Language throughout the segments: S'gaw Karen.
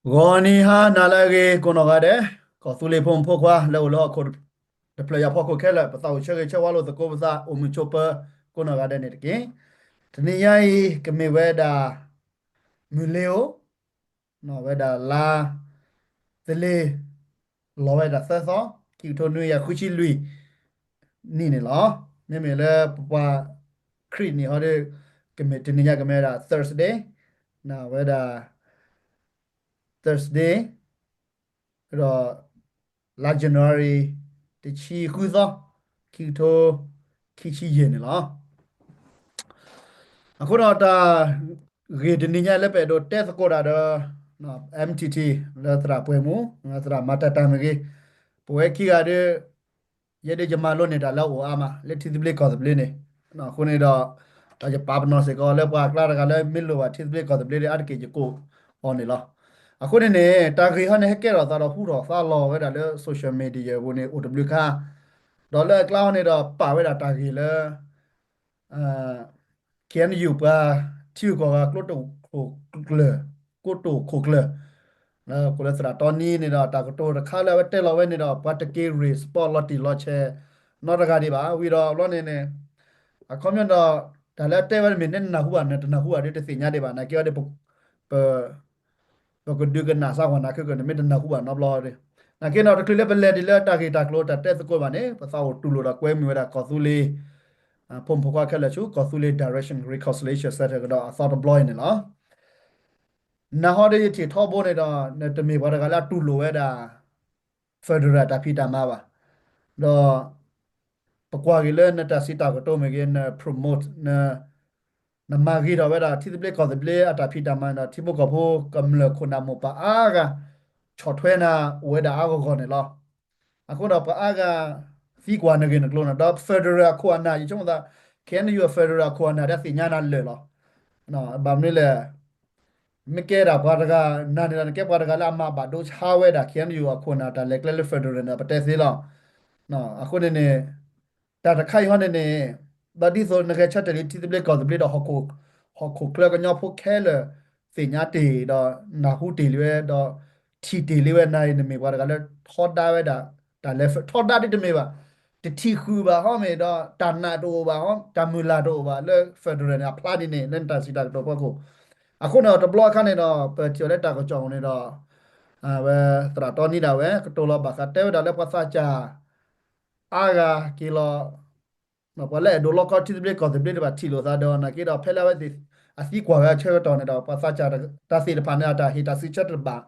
ဂီၤနံၤဟါနၤလၢအဂ့ၤကိးနီၢ်ဂၤဒဲး, ကီၢ်သူလ့ၤဖိမုၣ်ဖိခွါလၢအိၣ်လၢဟီၣ်ခိၣ်တဖျၢၣ်ညါဖီခိၣ်ခဲလၢာ်, ပသးအိၣ်ဆၢဂ့ၤဆၢဝါလိာ်သကိးပသး အိၣ်မုာ်ဆိးပၢၤကိးနီၢ်ဂၤဒဲးန့ၣ်တက့ၢ်. တနံၤညါအံၤ ကမ့ၢ်ဝဲဒၣ် မုၢ်လ့ၤဧိၤ ဝဲဒၣ်လါသလ့ၤ လီၤဝဲဒၣ်သၢသီ, ခံကထိနွံကယၤဃုဆံလွံၢ်နံၣ်န့ၣ်လီၤ. မ့မ့ၢ်လၢပပှၤခရံာ်န့ၣ်ဟီဒီး ကမ့ၢ်တနံၤညါကမ့ၢ်ဝဲဒၣ် Thursday, ဝဲဒၣ် Thursday, ဒီးလါ January တဆံဃုသီ, ခံကထိခံဆံယဲၢ်န့ၣ်လီၤ. အဃိဒီးတၢ်ဂ့ၢ်တနံၤညါလၢပအဲၣ်ဒိးတဲသကိးတၢ်ဒီး M T T လၢသရၣ်ပှဲၤမူ, သရၣ်မၤတၢ်တၢ်မ့ၢ်ဂ့ၤ, ပဝဲခံဂၤဒီး ယဲဒၣ်ယမၤလိန့ၢ်တၢ်လၢအအိၣ်အါမး လၢထံသဘျ့ကီၢ်သဘျ့န့ၣ်, အဃိန့ၣ်ဒီး တၢ်ယပာ်ပနီၣ်စ့ၢ်ကီးလၢပှၤအကျါတဂၤလၢမ့ၢ်လိၣ်ဘၣ်ထံသဘျ့ကီၢ်သဘျ့ဒီး အါတက့ၢ်ယကိးအီၤန့ၣ်လီၤ. အဃိန့ၣ်န့ၣ် တၢ်ဂ့ၢ်ဟီန့ၣ် ဟဲကဲထီၣ်သးဒီးဟူထီၣ်သါလီၤဝဲဒၣ်လၢ social media ပူၤန့ၣ် အိၣ်တဘျုးခါ, ဒီးလၢအကျါဟီန့ၣ်ဒီးပာ်ဝဲဒၣ်တၢ်ဂ့ၢ်လၢ K N U ပှၤထံဂုၤကီၢ်ဂၤကျိတၢ်ခိၣ်ကျၢၢ်, ကျိတၢ်ခိၣ်ကျၢၢ်, ကိးလၢသရၣ်တီနံန့ၣ်ဒီး တၢ်ကတိၤတခါလၢအဝဲတဲလီၤဝဲန့ၣ်ဒီး ပှၤတက့ၤ respond လီၤတံၢ်လီၤဆဲး နီတဂၤဒံးဘၣ်. ဝံၤဒီးဘျီန့ၣ်န့ၣ် အခီပညီဒီး တၢ်လၢအတဲဝဲတမ့ၢ်နနၢ်ဟူဘၣ် နတနၢ်ဟူဘၣ်ဒီးတသ့ၣ်ညါဒံးဘၣ်. နာ်က့အီၤဒီး ပ ပကဒုးကနၣ်စၢ်ဝဲနၤခဲကနံၣ် မ့ၢ်တနၢ်ဟူဘၣ်နီတဘျီဒီး, နာ်က့ဒီးတချုးလၢပလဲၤဒ်လၢတၢ်ဂ့ၢ်တၢ်ကျိၤတၢ်တဲသကိးဘၣ်န့ၣ် ပသးအိၣ်တူၢ်လိာ်ဒီးကွဲမုာ်ဝဲဒၣ်ကီၢ်သူလ့ၤ ဖိမုၣ်ဖိခွါခဲလၢာ်ဆူ ကီၢ်သူလ့ၤ Direction Reconciliation Center ကဒီးအသီတဘျီအံၤန့ၣ်လီၤ. နဟီဒီးယထံၣ်ထီဘိန့ၣ်ဒီး နတမ့ၢ်ပှၤတဂၤလၢအတူၢ်လိာ်ဝဲဒၣ် federal တၢ်ဖံးတၢ်မၤဘၣ်. ဒီး ပကွၢ်က့ၤလၢနတၢ်စံးတၢ်ကတိၤမ့ၢ်ဂ့ၤ န promote န နမၤဂ့ၤထီၣ်ဝဲဒၣ်ထံသဘျ့ကီၢ်သဘျ့အတၢ်ဖံးတၢ်မၤန့ၣ်ဒီး ထံဖိကီၢ်ဖိကမျၢၢ်ခိၣ်နၢ်မိၢ်ပၢ်အါဂၤ ဆီၣ်ထွဲနၤအိၣ်ဝဲဒၣ်အါဂီၢ်ဂီၢ်န့ၣ်လီၤ. အဃိဒီးပှၤအါဂၤသံကွၢ်နဂ့ၢ်နကျိၤန့ၣ် ဒီး federal အခိၣ်အနၢ် ယဆိကမိၣ်သး K N U federal အခိၣ်အနၢ်ဒီးသ့ၣ်ညါနၤလၢာ်လီၤ. ဘၣ်မနုၤလဲၣ် မ့ၢ်ကဲဒၣ်ပှၤတဂၤ နၤန့ၣ်ဒီးနကဲပှၤတဂၤလၢအမၤဘၣ်ဒိဆါဝဲဒၣ် K N U အခိၣ်အနၢ်တၢ်လဲၤကျဲလၢ federal န့ၣ် ပတဲသ့လီၤ. အဃိန့ၣ်န့ၣ် တၢ်တခါအံၤဟီန့ၣ်န့ၣ် ဒီးဒ်သိးနဂဲၤဆၢထၢၣ်လံထံသဘျ့ကီၢ်သဘျ့ဒီး ဟီၣ်ခိၣ်ချၢကညီဖိခဲလၢာ် သ့ၣ်ညါတ့ၢ်ဒီး နၢ်ဟူတ့ၢ်လံဝဲဒီး ထံၣ်တ့ၢ်လံဝဲနၤအံၤ နမ့ၢ်ပှၤတဂၤလၢထီဒါဝဲဒၣ် တၢ်လဲၤ ထီဒါဒ်တမ့ၢ်ဘၣ် တထံၣ်ဃုာ်ဘၣ်ဟီမ့ၢ်ဒီး တၢ်နာ်တအိၣ်ဘၣ်ဟီ တၢ်မုၢ်လၢ်တအိၣ်ဘၣ်လၢ federal န့ၣ် အဖျါဒ်န့ၣ် လၢနတၢ်စံးတၢ်ကတိၤဖီခိၣ်. အဃိန့ၣ် တဘျီအခါန့ၣ်ဒီး ပထံၣ်အီၤလၢတၢ်ကစီၣ်အံၤန့ၣ်ဒီး ဝဲသရၣ်တီနံဒၣ်ဝဲ ကတိၤလီၤဘၣ်ဃးတဲဝဲဒၣ်လၢပှၤသးစၢ် အါဂၤက့ၤလီၤ ပှၤလၢအဲၣ်ဒိးလီကီထံသဘျ့ကီၢ်သဘျ့တဖၣ်ထံၣ်လိာ်သးဒီး နာ်က့ဒီးဖဲလၢအဝဲသ့ၣ်အသံကွၢ်ဝဲအဆၢကတီၢ်န့ၣ်ဒီး ပှၤသးစၢ်တၢ်သ့ၣ်တဖၣ်န့ၣ် အတၢ်ဟ့ၣ်တၢ်စံးဆၢတဘၣ်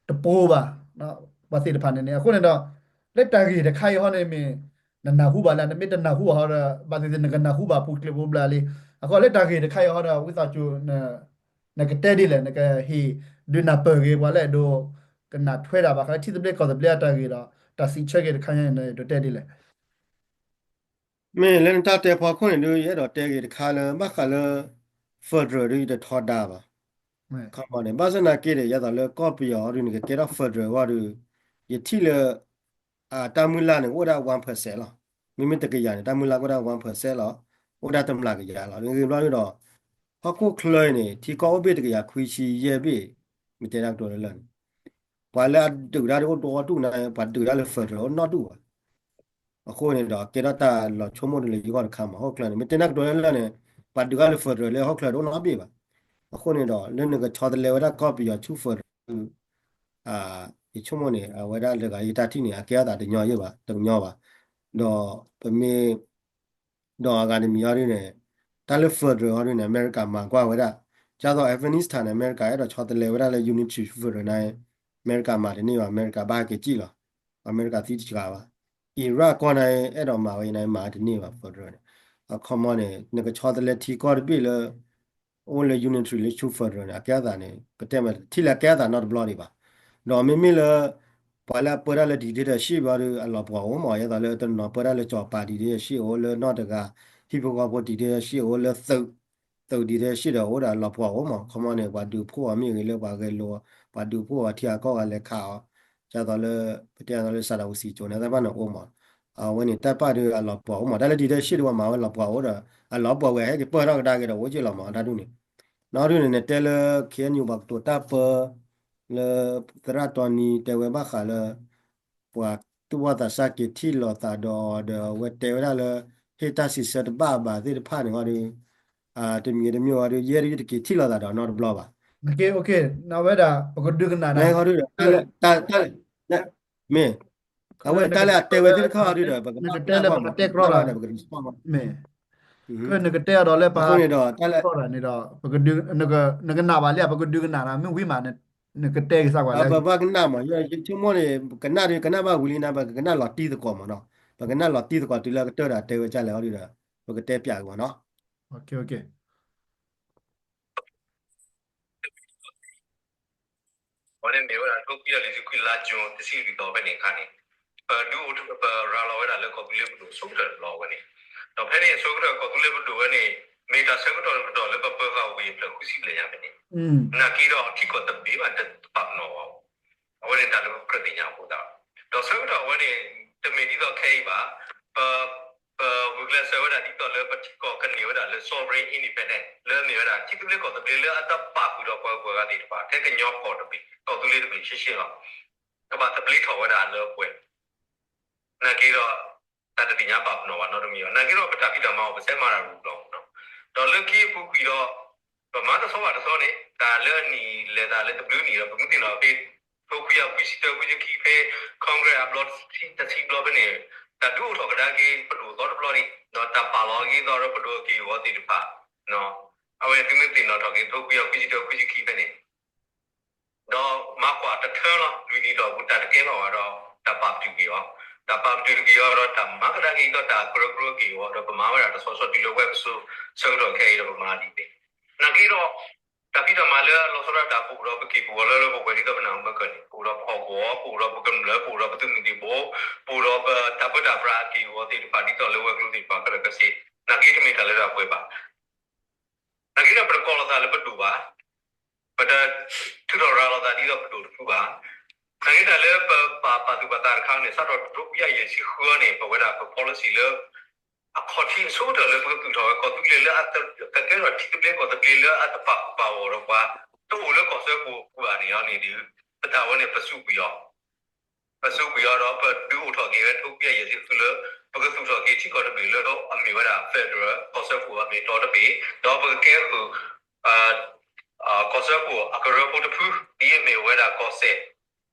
တပူၤဘၣ် ပှၤသ့ၣ်တဖၣ်န့ၣ်န့ၣ်. အဃိန့ၣ်ဒီး လၢတၢ်ဂ့ၢ်တခါအံၤဟီန့ၣ်မ့ၢ် နနၢ်ဟူဘၣ်လၢ နမ့ၢ်တနၢ်ဟူဘၣ်ဟီဒီး ဘၣ်သ့ၣ်သ့ၣ်နကနၢ်ဟူဘၣ်ပူၤကျဲၤပူၤဘျၢလံ. အဃိလၢတၢ်ဂ့ၢ်တခါအံၤဟီဒီး ဝံသးစူၤ နကတဲဒ်လဲၣ် နကဟ့ၣ်ဒုးနၢ်ပၢၢ်ဂ့ၤ ပှၤလၢအဲၣ်ဒိးကနၣ်ထွဲဒၣ်ဘၣ်ဃးလၢထံသဘျ့ကီၢ်သဘျ့အတၢ်ဂ့ၢ်ဒီး တၢ်စံးဆၢက့ၤတခါညါန့ၣ် နအဲၣ်ဒိးတဲဒ်လဲၣ်. မ့ၢ်လၢနတၢ်တဲဖီခိၣ်န့ၣ်ဒုး ယအဲၣ်ဒိးတဲဂ့ၤတခါလၢ ဘၣ်ဃးလၢ federal ဒုး ယတထီဒါဘၣ်. ခီမီန့ၣ် ဘၣ်ဆၣ်သနာ်က့ဒီး ယသးလၢကီၢ်ပယီၤအီၤဒုး နကကဲထီၣ် federal အဂီၢ်ဒုး ယထံၣ်လၢ တၢ်မုၢ်လၢ်န့ၣ် ကအိၣ်ဒၣ် one percent လီၤ. မ့မ့ၢ်တကယၤန့ၣ် တၢ်မုၢ်လၢ်ကအိၣ်ဒၣ် one percent လီၤ. အိၣ်ဒၣ်တမျးကယၤလီၤ. ဂ့ၤဘျီဒုးဒီး ဟီၣ်ခိၣ်ချၢအံၤန့ၣ် ထံကီၢ်အိၣ်ဘ့ၣ်တကယၤခွံဆံယဲၢ်ဘ့ၣ် မ့ၢ်တဲတၢ်ကတိၤလၢလၢာ်န့ၣ် ပှၤလၢအဒုးတၢ်ဒုးအိၣ်တအိၣ်တူၢ်န့ၣ် ပှၤဒုးတၢ်လၢ federal အိၣ်နီၢ်ဒူၣ်ဘၣ်. အဃိန့ၣ်ဒီး ကဲထီၣ်တၢ်လီၤဆိကမိၣ်ဒ်လၢယဂီၢ်တခါမး ဟီၣ်ခိၣ်ချၢန့ၣ် မ့ၢ်တဲတၢ်ကတိၤလၢလၢာ်န့ၣ် ပှၤဒုးတၢ်လၢ federal လၢဟီၣ်ခိၣ်ချၢတအိၣ်နီၢ်ဘ့ၣ်ဘၣ်. အဃိန့ၣ်ဒီး လၢနကဆီတလဲဝဲဒၣ်ကီၢ်ပယီၤဆူ federal ယဆိကမိၣ်န့ၣ် အဝဲဒၣ်လၢဂၤယတၢ်ထံၣ်န့ၣ် အကဲထီၣ်သးတညီယဲၢ်ဘၣ် တညီဘၣ်. ဒီးပမ့ၢ် ဒီးအဂၤတမံၤအီၤဒုးန့ၣ် တၢ်လၢ federal အီၤဒုးန့ၣ် အမဲရကၤမၤကွၢ်ဝဲဒၣ် ဒ်သိး Afghanistan န့ၣ် အမဲရကၤအဲၣ်ဒိးဆီတလဲဝဲဒၣ်လၢ unitary federal န့ၣ် အမဲရကၤမၤတန့ၢ်ဘၣ် အမဲရကၤဘၣ်ဟဲက့ၤစံၣ်လီၤ. အမဲရကၤသံတစှၤဘၣ်. Iraq ကီၢ်န့ၣ် အဲၣ်ဒိးမၤဝဲန့ၣ် မၤတန့ၢ်ဘၣ် federal န့ၣ်. အခီမီန့ၣ် နကဆီတလဲထံကီၢ်တဘ့ၣ်လၢ အိၣ်လၢ unitary လၢဆူ federal န့ၣ် အကဲထီၣ်သးန့ၣ် ပတဲမ့ၢ် ထံၣ်လၢအကဲထီၣ်သးနီတဘျီဒံးဘၣ်. ဒီးမ့မ့ၢ်လၢ ပှၤလၢအပၢတၢ်လၢ dictatorship ဘၣ်ဒီး အလီၤပှီၢ်အိၣ်မး ဒ်သိးလၢတနီၤပၢတၢ်လၢစီၤပၤ dictatorship အိၣ် လၢနီၢ်တဂၤ ဟံၣ်ဖိဃီဖိ dictatorship အိၣ် လၢသုး သုး dictatorship ဒီးအိၣ်ဒီးအလီၤပှီၢ်အိၣ်မး. အခီမီန့ၣ် ပှၤဒုးဖှိၣ်အီၤမ့ၢ်ဂ့ၤ လၢပှၤဂဲၤလိာ် ပှၤဒုးဖှိၣ်အီၤထံဂၤကီၢ်ဂၤလဲၤခးအီၤ ဒ်သိးလၢ ပတဲအသိးလၢ Saddam Hussein ကၠိန့ၣ် တၢ်ဘၣ်န့ၣ်အိၣ်မး. အဝဲန့ၣ်တၢ်ပာ်ဒုးအလီၤပှီၢ်အိၣ်မး တၢ်လၢ dictatorship ဒုးပှၤမၤဝဲလီၤပှီၢ်အိၣ်ဒီး အလီၤပှီၢ်ဝဲဟဲက့ၤပၢၢ်ထီၣ်ကဒါက့ၤဒီးအိၣ်က့ၤလီၤမး တၢ်ဒုးန့ၣ်. နီၢ်ဒုးန့ၣ် နတဲလၢ K N U ပှၤကတိၤတၢ်ပၢ လၢသရၣ်တီနံတဲဝဲဘၣ်ဃးလၢ ပှၤသူၣ်ဘီၣ်သးစၢ်က့ၤထံၣ်လိာ်သးဒီးအီၤဒီး အဝဲတဲဝဲဒၣ်လၢ ဟ့ၣ်တၢ်စံးဆၢတဘၣ်အဘၣ်သ့ၣ်တဖၣ်န့ၣ်ဟီဒီး တမံၤတမံၤဟီဒီး ယဲဒၣ်ယတက့ၤထံၣ်လိာ်သးဒီးနီတဘျီဘၣ်. နဝဲဒၣ် ပကဒုးကနၣ်တၢ် တၢ်လၢ မ့ၢ် အဝဲတၢ်လၢအတဲဝဲသ့ၣ်တဖၣ်ဟီဒီး ပကတဲပတဲကရီဒီး မ့ၢ် နကတဲအီၤဒီးလၢပဟး အဃိန့ၣ်ဒီး တၢ်လၢ နကတဲအီၤဒီးလၢပကဒုးကနၣ်တၢ် မ့ၢ်ဝံၤမး နကတဲကစၢ်ကွၢ်လၢ ပဘၣ်ကနၣ်မး ယဆိကမိၣ်န့ၣ် ကနၣ်ဒီးကနၣ်ဘၣ်ဝံၤလံနၤ ပကကနၣ်လီၤတံၢ်သကိးမးနီၤ ပကနၣ်လီၤတံၢ်သကိးတုၤလၢအကတၢၢ်ဒီးအတဲဝဲဒ်လဲၣ်ဟီဒီး ပကတဲပၠးက့ၤမးနီၤ. အဝဲန့ၣ်မ့ၢ်ဝဲဒၣ် ထိခွံကယၤလွံၢ်ဆံခွံလါ June တဆံလွံၢ်သီဖဲန့ၣ်အခါန့ၣ် ပဒုးအိၣ် ပရၤလီၤဝဲဒၣ်လၢကီၢ်သူလ့ၤပဒိၣ်အဆိကတၢၢ်တဘျီဝဲန့ၣ် ဒီးဖဲန့ၣ်အဆိကတၢၢ်ကီၢ်သူလ့ၤပဒိၣ်ဝဲန့ၣ် မ့ၢ်တၢ်ဆၢကတီၢ်တကတီၢ်လၢပပၢၤဃာ်ဝ့ၢ်အဖျၢၣ်ဃုဆံဘျဲၣ်ညါဖဲန့ၣ် နာ်က့ဒီးထံကီၢ်တဘ့ၣ်ဘၣ်တပာ်ပနီၣ်ဘၣ် အဝဲန့ၣ်တၢ်လၢပကြၢးသ့ၣ်ညါအဃိသတး ဒီးဆၢကတီၢ်အဝဲန့ၣ် တမ့ၢ်ဒ်သိးခဲအံၤဘၣ် ပ ပဂုာ်ကျဲးစၢးဝဲဒၣ်ဒ်သိးလၢပထံကီၢ်ကန့ၢ်ဝဲဒၣ်လၢ sovereign independence လၢမ့ၢ်ဝဲဒၣ် ထံသဘျ့ကီၢ်သဘျ့လၢအတပာ်ဃုာ်ဒီးပှၤဂုၤပှၤဂၤသ့ၣ်တဖၣ် ထဲကညီကီၢ်တဘ့ၣ် ကီၢ်သူလ့ၤတဘ့ၣ်ရှဲရှဲလီၤ. ကဘၣ်သဘျ့ထီၣ်ဝဲဒၣ်လၢပှဲၤ နာ်က့ဒီး တၢ်တသ့ၣ်ညါပာ်ပနီၣ်ဘၣ်နီတမံၤဘၣ် နာ်က့ဒီးပတၢ်ဖံးတၢ်မၤအီၤ ပဆဲးမၤတၢ်ရူၢ်လီၤမးနီၤ ဒီးလၢခံအပူၤကွံာ်ဒီး ပမၤတဆီဘၣ်တဆီန့ၣ် တၢ်လၢအနံၣ်လဲၤသးလၢတဘျုးနံၣ်ဒီး ပမ့ၢ်သ့ၣ်နီၣ်ဖဲ ထိခွံကယၤခွံဆံတၢ ခွံဆံခံဖဲ Congress အဘျီတဆံဘျီဖဲန့ၣ် တၢ်ဒုးအိၣ်ထီၣ်ကဒါက့ၤပဒိၣ်သီတဘျီဒံး ဒီးတၢ်ပာ်လီၤအဂ့ၢ်အသီဒီးပဒိၣ်အက့ၢ်အဂီၤသ့ၣ်တဖၣ် အဝဲသုမ့ၢ်သ့ၣ်နီၣ်ထီၣ်က့ၤ ထိခွံကယၤခွံဆံတၢ ခွံဆံခံဖဲန့ၣ် ဒီးမၤကွၢ်တထၢလီၤ လွံၢ်နံၣ်ဒီးပတၢ်တကဲထီၣ်ဘၣ်ဒီး တၢ်ပာ်ပတုာ်က့ၤအီၤ, တၢ်ပာ်ပတုာ်က့ၤအီၤဒီးတၢ်မၤကဒါက့ၤအသီတၢ်ကရၢကရိက့ၢ်အဂီၤဒီး ပမၤဝဲဒၣ်တဆီဆီတုၤလၢဝဲပစိၤဆၢကတီၢ်ခဲအံၤဒီးပမၤဒ်န့ၣ်, နာ်က့ဒီး တၢ်ဖံးတၢ်မၤလၢအလီၤဆီဒၣ်တၢ် ပအိၣ်ဒီးပက့ၢ်ပဂီၤလၢလၢပှဲၤပှဲၤဒ်သိးပနၢ်မၢကၢၢ်န့ၣ် ပအိၣ်ဒီးပဟီၣ်ကဝီၤ ပအိၣ်ဒီးပကမျၢၢ် ပအိၣ်ဒီးပသုးမုၢ်သံၣ်ဘိ ပအိၣ်ဒီးပတၢ်ပၢတၢ်ပြးအက့ၢ်အဂီၤသ့ၣ်တဖၣ်ဒ်သိးလၢဝဲၤကျိၤသ့ၣ်တဖၣ်ခဲလၢာ်ခဲဆ့, နာ်က့တမ့ၢ်တၢ်လၢတၢ်ပှဲၤဘၣ်. နာ်က့ဒီးပတကိးလိာ်သးလၢပဒိၣ်ဘၣ်, ပတထုးထီၣ်ရၤလီၤသးဒ်သိးပဒိၣ်တဖုဘၣ်. နာ်က့တၢ်လၢပပာ်ပာ်သူၣ်ပာ်သးတခါန့ၣ် စးထီၣ်တကထိခွံကယၤယဲၢ်ဆံဃုန့ၣ် ပဝဲဒၣ်ပ policy လၢ အခီၣ်ထံးအဆိကတၢၢ်လၢပကသူၣ်ထီၣ်ဝဲကီၢ်သူလ့ၤလၢအကကဲထီၣ်ထံသဘျ့ကီၢ်သဘျ့လၢအတပာ်ဃုာ်ပာ်ဂီၢ်ဒီးပှၤ တအိၣ်လၢကီၢ်စၢဖှိၣ်အပူၤဘၣ်န့ၣ်လီၤန့ၣ်ဒီး ပတၢ်ဝဲန့ၣ်ပစူးကွံာ်အီၤ ပစူးကွံာ်အီၤဒီးပဒုးအိၣ်ထီၣ်က့ၤဝဲထိခွံကယၤယဲၢ်ဆံဃုလၢ ပကသူၣ်ထီၣ်က့ၤထံကီၢ်တဘ့ၣ်လၢအမ့ၢ်ဝဲဒၣ် federal ကီၢ်စၢဖှိၣ်အမ့ၢ်တီတဘ့ၣ် ဒီးပကကဲဃုာ် ကီၢ်စၢဖှိၣ်အကရၢဖိတဖု ဒ်အမ့ၢ်ဝဲဒၣ်ကီၢ်စဲၣ်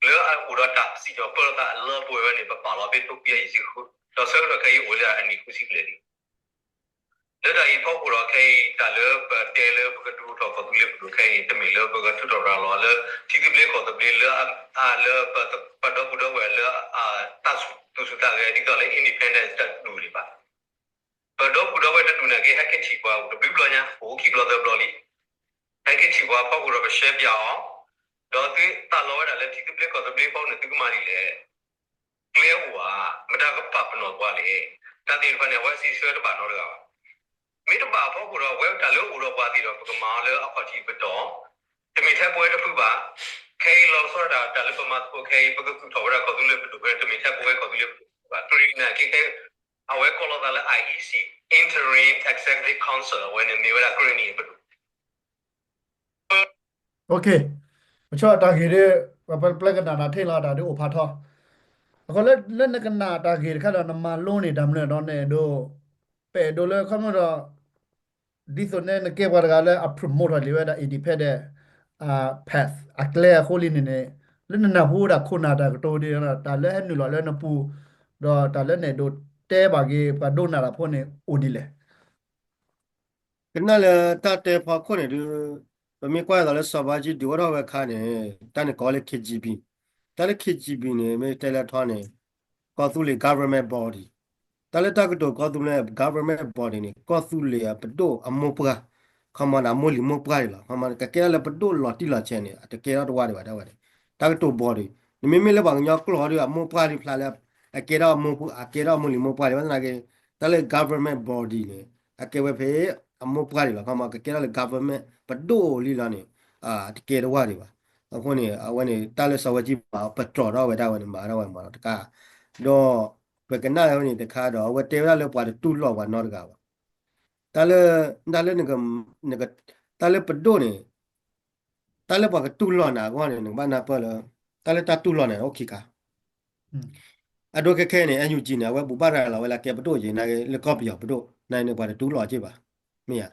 လၢအအိၣ်ဒီးတၢ်စံၣ်ညီၣ်ပၢလီၤသးအလၢပှဲၤဝဲန့ၣ် ပပာ်လီၤဖဲထိခွံကယၤယဲၢ်ဆံဃု ဒီးဆၢကတီၢ်ခဲအံၤအိၣ်ဝဲဒၣ်အနံၣ်ဃုဆံဘျဲၣ်လံ. လၢတၢ်အံၤဖီခိၣ်ဒီးခဲအံၤ တၢ်လၢပတဲလၢပကဒုးအိၣ်ထီၣ်ကီၢ်သူလ့ၤပဒိၣ်ခဲအံၤ တမ့ၢ်လၢပကထုးထီၣ်ရၤလီၤလၢ ထံသဘျ့ကီၢ်သဘျ့လၢအလၢပဒီပုၢ်ဒီဝဲၢ်လၢအတၢ်သူၣ်ဆူၣ်သးဂဲၤဒ်သိးလၢ independence တဒူၣ်န့ၣ်ဘၣ်. ပဒီပုၢ်ဒီဝဲၢ်တဒူၣ်န့ၣ်က့ ဟဲက့ၤထံၣ်ပှၤအိၣ်တဘျုးဘျီညါ အိၣ်ခံဘျီသၢဘျီလံ. ဟဲက့ၤထံၣ်ပှၤဖီခိၣ်ဒီးပရှဲပၠးအီၤ, ဒီးသုသးလီဝဲဒၣ်လၢထံသဘျ့ကီၢ်သဘျ့ဖီခိၣ်န့ၣ် သုကမၤဒ်လဲၣ်. ကျဲအိၣ်ဧါ, မတၤကပာ်ပနီၣ်ပှၤလဲၣ်. တၢ်သ့ၣ်တဖၣ်န့ၣ် အဝဲစံးဆၢတဘၣ်နီတဂၤဘၣ်. မ့ၢ်တဘၣ်အဖီခိၣ်ဒီး အဝဲတၢ်လၢအိၣ်ဒီးပှၤသ့ၣ်ဒီး ပကမၤအီၤလၢအခီၣ်ထံးပတီၢ်, တမ့ၢ်ထဲပဝဲတဖုဘၣ်. ခဲအံၤလီၤဆီဒၣ်တၢ် တၢ်လၢပမၤသကိးခဲအံၤ ပကသူၣ်ထီၣ်ဝဲဒၣ်ကီၢ်သူလ့ၤပဒိၣ်ဖဲန့ၣ် တမ့ၢ်ထဲပဝဲကီၢ်သူလ့ၤပဒိၣ်ဘၣ်. ကရံၣ်နံၣ်က့ အဝဲကိးလီၤသးလၢ IEC, Interim Executive Council အဝဲန့ၣ်မ့ၢ်ဝဲဒၣ်ကရံၣ်နံၣ်အပဒိၣ် ပဆီတၢ်ဂ့ၢ်ဒီး ပပျဲကနၣ်တၢ်ထဲလီၤတၢ်ဒုးအိၣ်ဖးထီ, အဃိလၢ လၢနကနၣ်တၢ်ဂ့ၢ်တခါဒီး နမၤလိန့ၢ်တၢ်မနုၤဒီး နအဲၣ်ဒိး ပအဲၣ်ဒိးလၢခီဖျိဒီး ဒ်သိးန့ၣ် နကဲပှၤတဂၤလၢအ promote ထီၣ်လံဝဲဒၣ် independent path အကျဲအဃိလံန့ၣ်န့ၣ် လၢနနၢ်ဟူဝဲဒၣ်ခိၣ်နၢ်တၢ်ကတိၤဒ် တၢ်လၢဟဲနုာ်လီၤလၢနပူၤ ဒီးတၢ်လၢနအဲၣ်ဒိးတဲဘၣ်က့ၤပှၤဒိကနၣ်တၢ်ဖိန့ၣ် အိၣ်ဒ်လဲၣ်. ကနၣ်လၢတၢ်တဲဖီခိၣ်န့ၣ်ဒုး ပမ့ၢ်ကွၢ်သိးလၢစီၤဘးကံဒုးအိၣ်ထီၣ်ဝဲအခါန့ၣ် တၢ်န့ၣ်ကိးလၢ KGB, တၢ်လၢ KGB န့ၣ် မ့ၢ်တဲလၢထီန့ၣ် ကီၢ်သူလ့ၤ government body, တၢ်လၢတၢ်ကတိၤကီၢ်သူလ့ၤ government body န့ၣ် ကီၢ်သူလ့ၤအပဒိၣ်အမိၢ်ပှၢ်, ခီမီန့ၣ် အမိၢ်လံၤမိၢ်ပှၢ်ဒံးလီၤ. ခီမီန့ၣ် ကကဲထီၣ်လၢပဒိၣ်လီၤတံၢ်လီၤဆဲးန့ၣ် အတကဲထီၣ်တဝၢ်ဒံးဘၣ် တၢ်ဝဲန့ၣ် တၢ်ကတိၤ body, နမ့မ့ၢ်လၢပှၤကညီကျိာ်ဟီဒုး အမိၢ်ပှၢ်ဒံးဖျါလၢ အကဲထီၣ်အမိၢ်ပှၢ် အကဲထီၣ်အမိၢ်လံၤမိၢ်ပှၢ်ဒံး ဘၣ်သနာ်က့ တၢ်လၢ government body န့ၣ် အကဲဝဲဖဲအမိၢ်ပှၢ်ဒံးလီၤ. ခီမီ ကကဲထီၣ်လၢ government ပဒိၣ်လံလီၤန့ၣ် တကဲထီၣ်တဝၢ်ဒံးဘၣ်. အဃိန့ၣ် အဝဲန့ၣ် တၢ်လၢစီၤဝဲကံ ပာ်ပတြီၤထီၣ်ဝဲဒၣ်ဝဲန့ၣ် မၤထီၣ်ဝဲမၤလီၤတကး ဒီး ပကနၣ်ဝဲန့ၣ်တခါဒီး အဝဲတဲဝဲဒၣ်လၢပှၤတတူၢ်လိာ်ပှၤနီတဂၤဘၣ်. တၢ်လၢ တၢ်လၢ တၢ်လၢပဒိၣ်န့ၣ် တၢ်လၢပှၤကတူၢ်လိာ်နၤအဂီၢ်န့ၣ် နကဘၣ်နၢ်ပၢၢ်လၢ တၢ်လၢတၢ်တူၢ်လိာ်နၤအိၣ်ခံခါ အဒိခဲခဲအံၤန့ၣ် NUG န့ၣ် အဝဲဘူၣ်ဘၣ်ရၤလီၤဝဲလၢကဲပဒိၣ်ယဲ နာ်က့လၢကီၢ်ပယီၤပဒိၣ် နာ်က့န့ၣ် ပှၤတတူၢ်လိာ်က့ဘၣ်. မ့ၢ်ဧါ.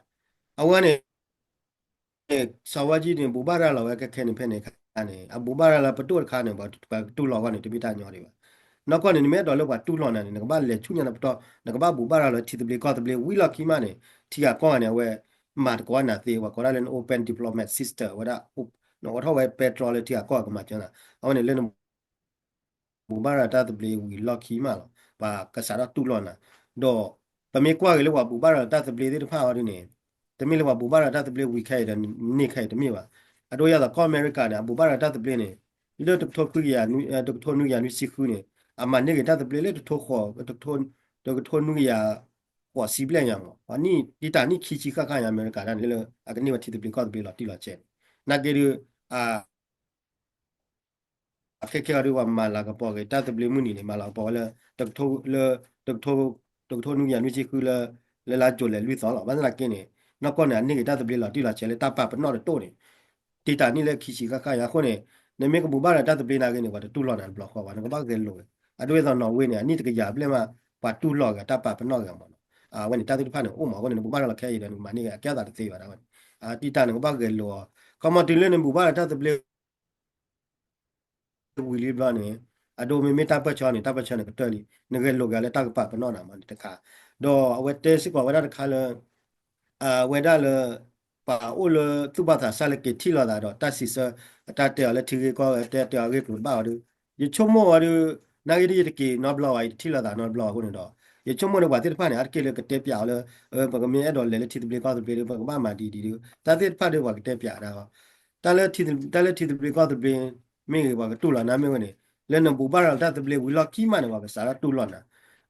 အဝဲန့ၣ် စီၤဝါကၠံန့ၣ် ဘူၣ်ဘၣ်ရၤလီၤဝဲခဲခဲန့ၣ် ဖဲန့ၣ်ခါန့ၣ် အဘူၣ်ဘၣ်ရၤလီၤပဒိၣ်တခါန့ၣ် ပှၤကတူၢ်လိာ်အဂီၢ်န့ၣ် တမ့ၢ်တၢ်ညီဒံးဘၣ်. နီၢ်ကီၢ်န့ၣ် နမ့ၢ်အဲၣ်ဒိးလၢပှၤတူၢ်လိာ်နၤန့ၣ် နကဘၣ်လဲၤဆူညါနပတီၢ် နကဘၣ်ဘူၣ်ဘၣ်ရၤလီၤထံသဘျ့ကီၢ်သဘျ့ဝံၤလီၢ်ခံမးန့ၣ် ထံဂၤကီၢ်ဂၤန့ၣ် အဝဲ မၤတကိးနၤသ့ ပှၤကိးဒၣ်လၢ open diplomat system ဝဲဒၣ် နအိးထီၣ်ဝဲပဲတြီလၢထံဂၤကီၢ်ဂၤကမၤစၢၤနၤ အဝဲန့ၣ်လၢန ဘူၣ်ဘၣ်ရၤတၢ်သဘျ့ဝံၤလီၢ်ခံမးလီၤ. ပှၤကစးထီၣ်တူၢ်လိာ်နၤ ဒီး ပမ့ၢ်ကွၢ်က့ၤလၢပှၤဘူၣ်ဘၣ်ရၤတၢ်သဘျ့သ့ၣ်တဖၣ်အီၤဒ်န့ၣ် တမ့ၢ်လၢပှၤဘူၣ်ဘၣ်ရၤတၢ်သဘျ့ဝံၤခဲအံၤဒီးန့ၢ်ခဲအံၤတမ့ၢ်ဘၣ်. အဒိယၤသိးကီၢ်အမဲရကၤန့ၣ် အဘူၣ်ဘၣ်ရၤတၢ်သဘျ့န့ၣ် လၢတကထိခွံကယၤ တကထိနွံကယၤနွံဆံဃုန့ၣ် အမၤန့ၢ်က့ၤတၢ်သဘျ့လၢတကထိ တကထိနွံကယၤဃိးဆံဘျဲၣ်ညါမး နံၣ်တံၢ်တၢ်နံၣ်ခံဆံဃၣ်ဃၣ်ညါ အမဲရကၤဒၣ်န့ၣ်လၢအကန့ၢ်ဝဲထံသဘျ့ကီၢ်သဘျ့လီၤတံၢ်လီၤဆဲးန့ၣ် နာ်က့ဒုး အခဲခဲအံၤဒုး ပှၤမၤလၤကပီၤက့ၤ တၢ်သဘျ့မုၢ်နံၤန့ၣ် မၤလၤကပီၤဝဲလၢ တကထိ လၢ တကထိ တကထိနွံကယၤနွံဆံဃုလၢ လၢလါကၠိၤလဲၤလွံၢ်သီလီၤ. ဘၣ်ဆၣ်သနာ်က့န့ၣ် နီၢ်ကီၢ်န့ၣ် အန့ၢ်က့ၤတၢ်သဘျ့လီၤတံၢ်လီၤဆဲးလၢတၢ်ပာ်ပနီၣ်တတိၢ်န့ၣ် တံၢ်တၢ်နံၣ်လၢခံဆံဃၣ်ဃၣ်ယါအဃိန့ၣ် နမ့ၢ်ကဘူၣ်ဘၣ်ရၤတၢ်သဘျ့နာ်က့န့ၣ် ပှၤတတူၢ်လိာ်နၤတဘျီဃီဘၣ် နကဘၣ်ဂဲၤလိာ်ဝဲ အဒိအသိးနီၣ်ဝ့န့ၣ် အနံၣ်တကယၤဘျဲၣ်မး ပှၤတူၢ်လိာ်ဂ့ၤတၢ်ပာ်ပနီၣ်ဂ့ၤမးနီၤ အဝဲန့ၣ် တၢ်သ့ၣ်တဖၣ်န့ၣ် အိၣ်မးအဃိန့ၣ် နဘူၣ်ဘၣ်ရၤလီၤခဲအံၤဒီး နကမၤန့ၢ်ဂ့ၤ အကဲအသးတသ့ဘၣ်ဒၣ်ဝဲန့ၣ် တံၢ်တၢ်န့ၣ် ကဘၣ်ဂဲၤလိာ်အီၤ ခီမီတုၤလၢနဘူၣ်ဘၣ်ရၤတၢ်သဘျ့ ဝံၤလံဘျီန့ၣ် အဒိမ့မ့ၢ်တၢ်ပၢၢ်ဆၢန့ၣ် တၢ်ပၢၢ်ဆၢန့ၣ်ကတၢၢ်လံ နဂဲၤလိာ်က့ၤလၢတၢ်ကပာ်ပနီၣ်နၤမးန့ၣ်တခါ ဒီးအဝဲတဲစ့ၢ်ကီးဝဲဒၣ်တခါလၢ အဝဲဒၣ်လၢ ပှၤအိၣ်လၢသူၣ်ဘၣ်သးစၢ်လၢက့ၤထံၣ်လိာ်သးဒီးတၢ်စံးဆၢ အတၢ်တဲအီၤလၢထံဂ့ၢ်ကီၢ်ဂ့ၢ် တဲတဲအီၤဂ့ၢ်ကျိၤတဘၣ်အီၤဒီး ယဆိကမိၣ်အီၤဒီး နာ်က့ဒ်ယတက့ၤနီတဘျီဘၣ် ယတထံၣ်လိာ်သးနီတဘျီအဃိန့ၣ်ဒီး ယဆိကမိၣ်ဒီးပှၤသ့ၣ်တဖၣ်န့ၣ် အါတက့ၢ်လၢကတဲပၠးအီၤလၢ ပကမ့ၢ်အဲၣ်ဒိးလဲၤလၢထံသဘျ့ကီၢ်သဘျ့ဒီး ပကဘၣ်မၤဒ်ဒ်ဒီး တၢ်သ့ၣ်တဖၣ်ဒီးပှၤကတဲပၠးဒၣ်အီၤ တၢ်လၢထံသဘျ့ကီၢ်သဘျ့ မ့ၢ်ဂ့ၤ ပှၤကတူၢ်လိာ်နၤမ့ၢ်ဝဲန့ၣ် လၢနဘူၣ်ဘၣ်ရၤတၢ်သဘျ့ဝံၤလီၢ်ခံမးန့ၣ် ပှၤကစးထီၣ်တူၢ်လိာ်နၤ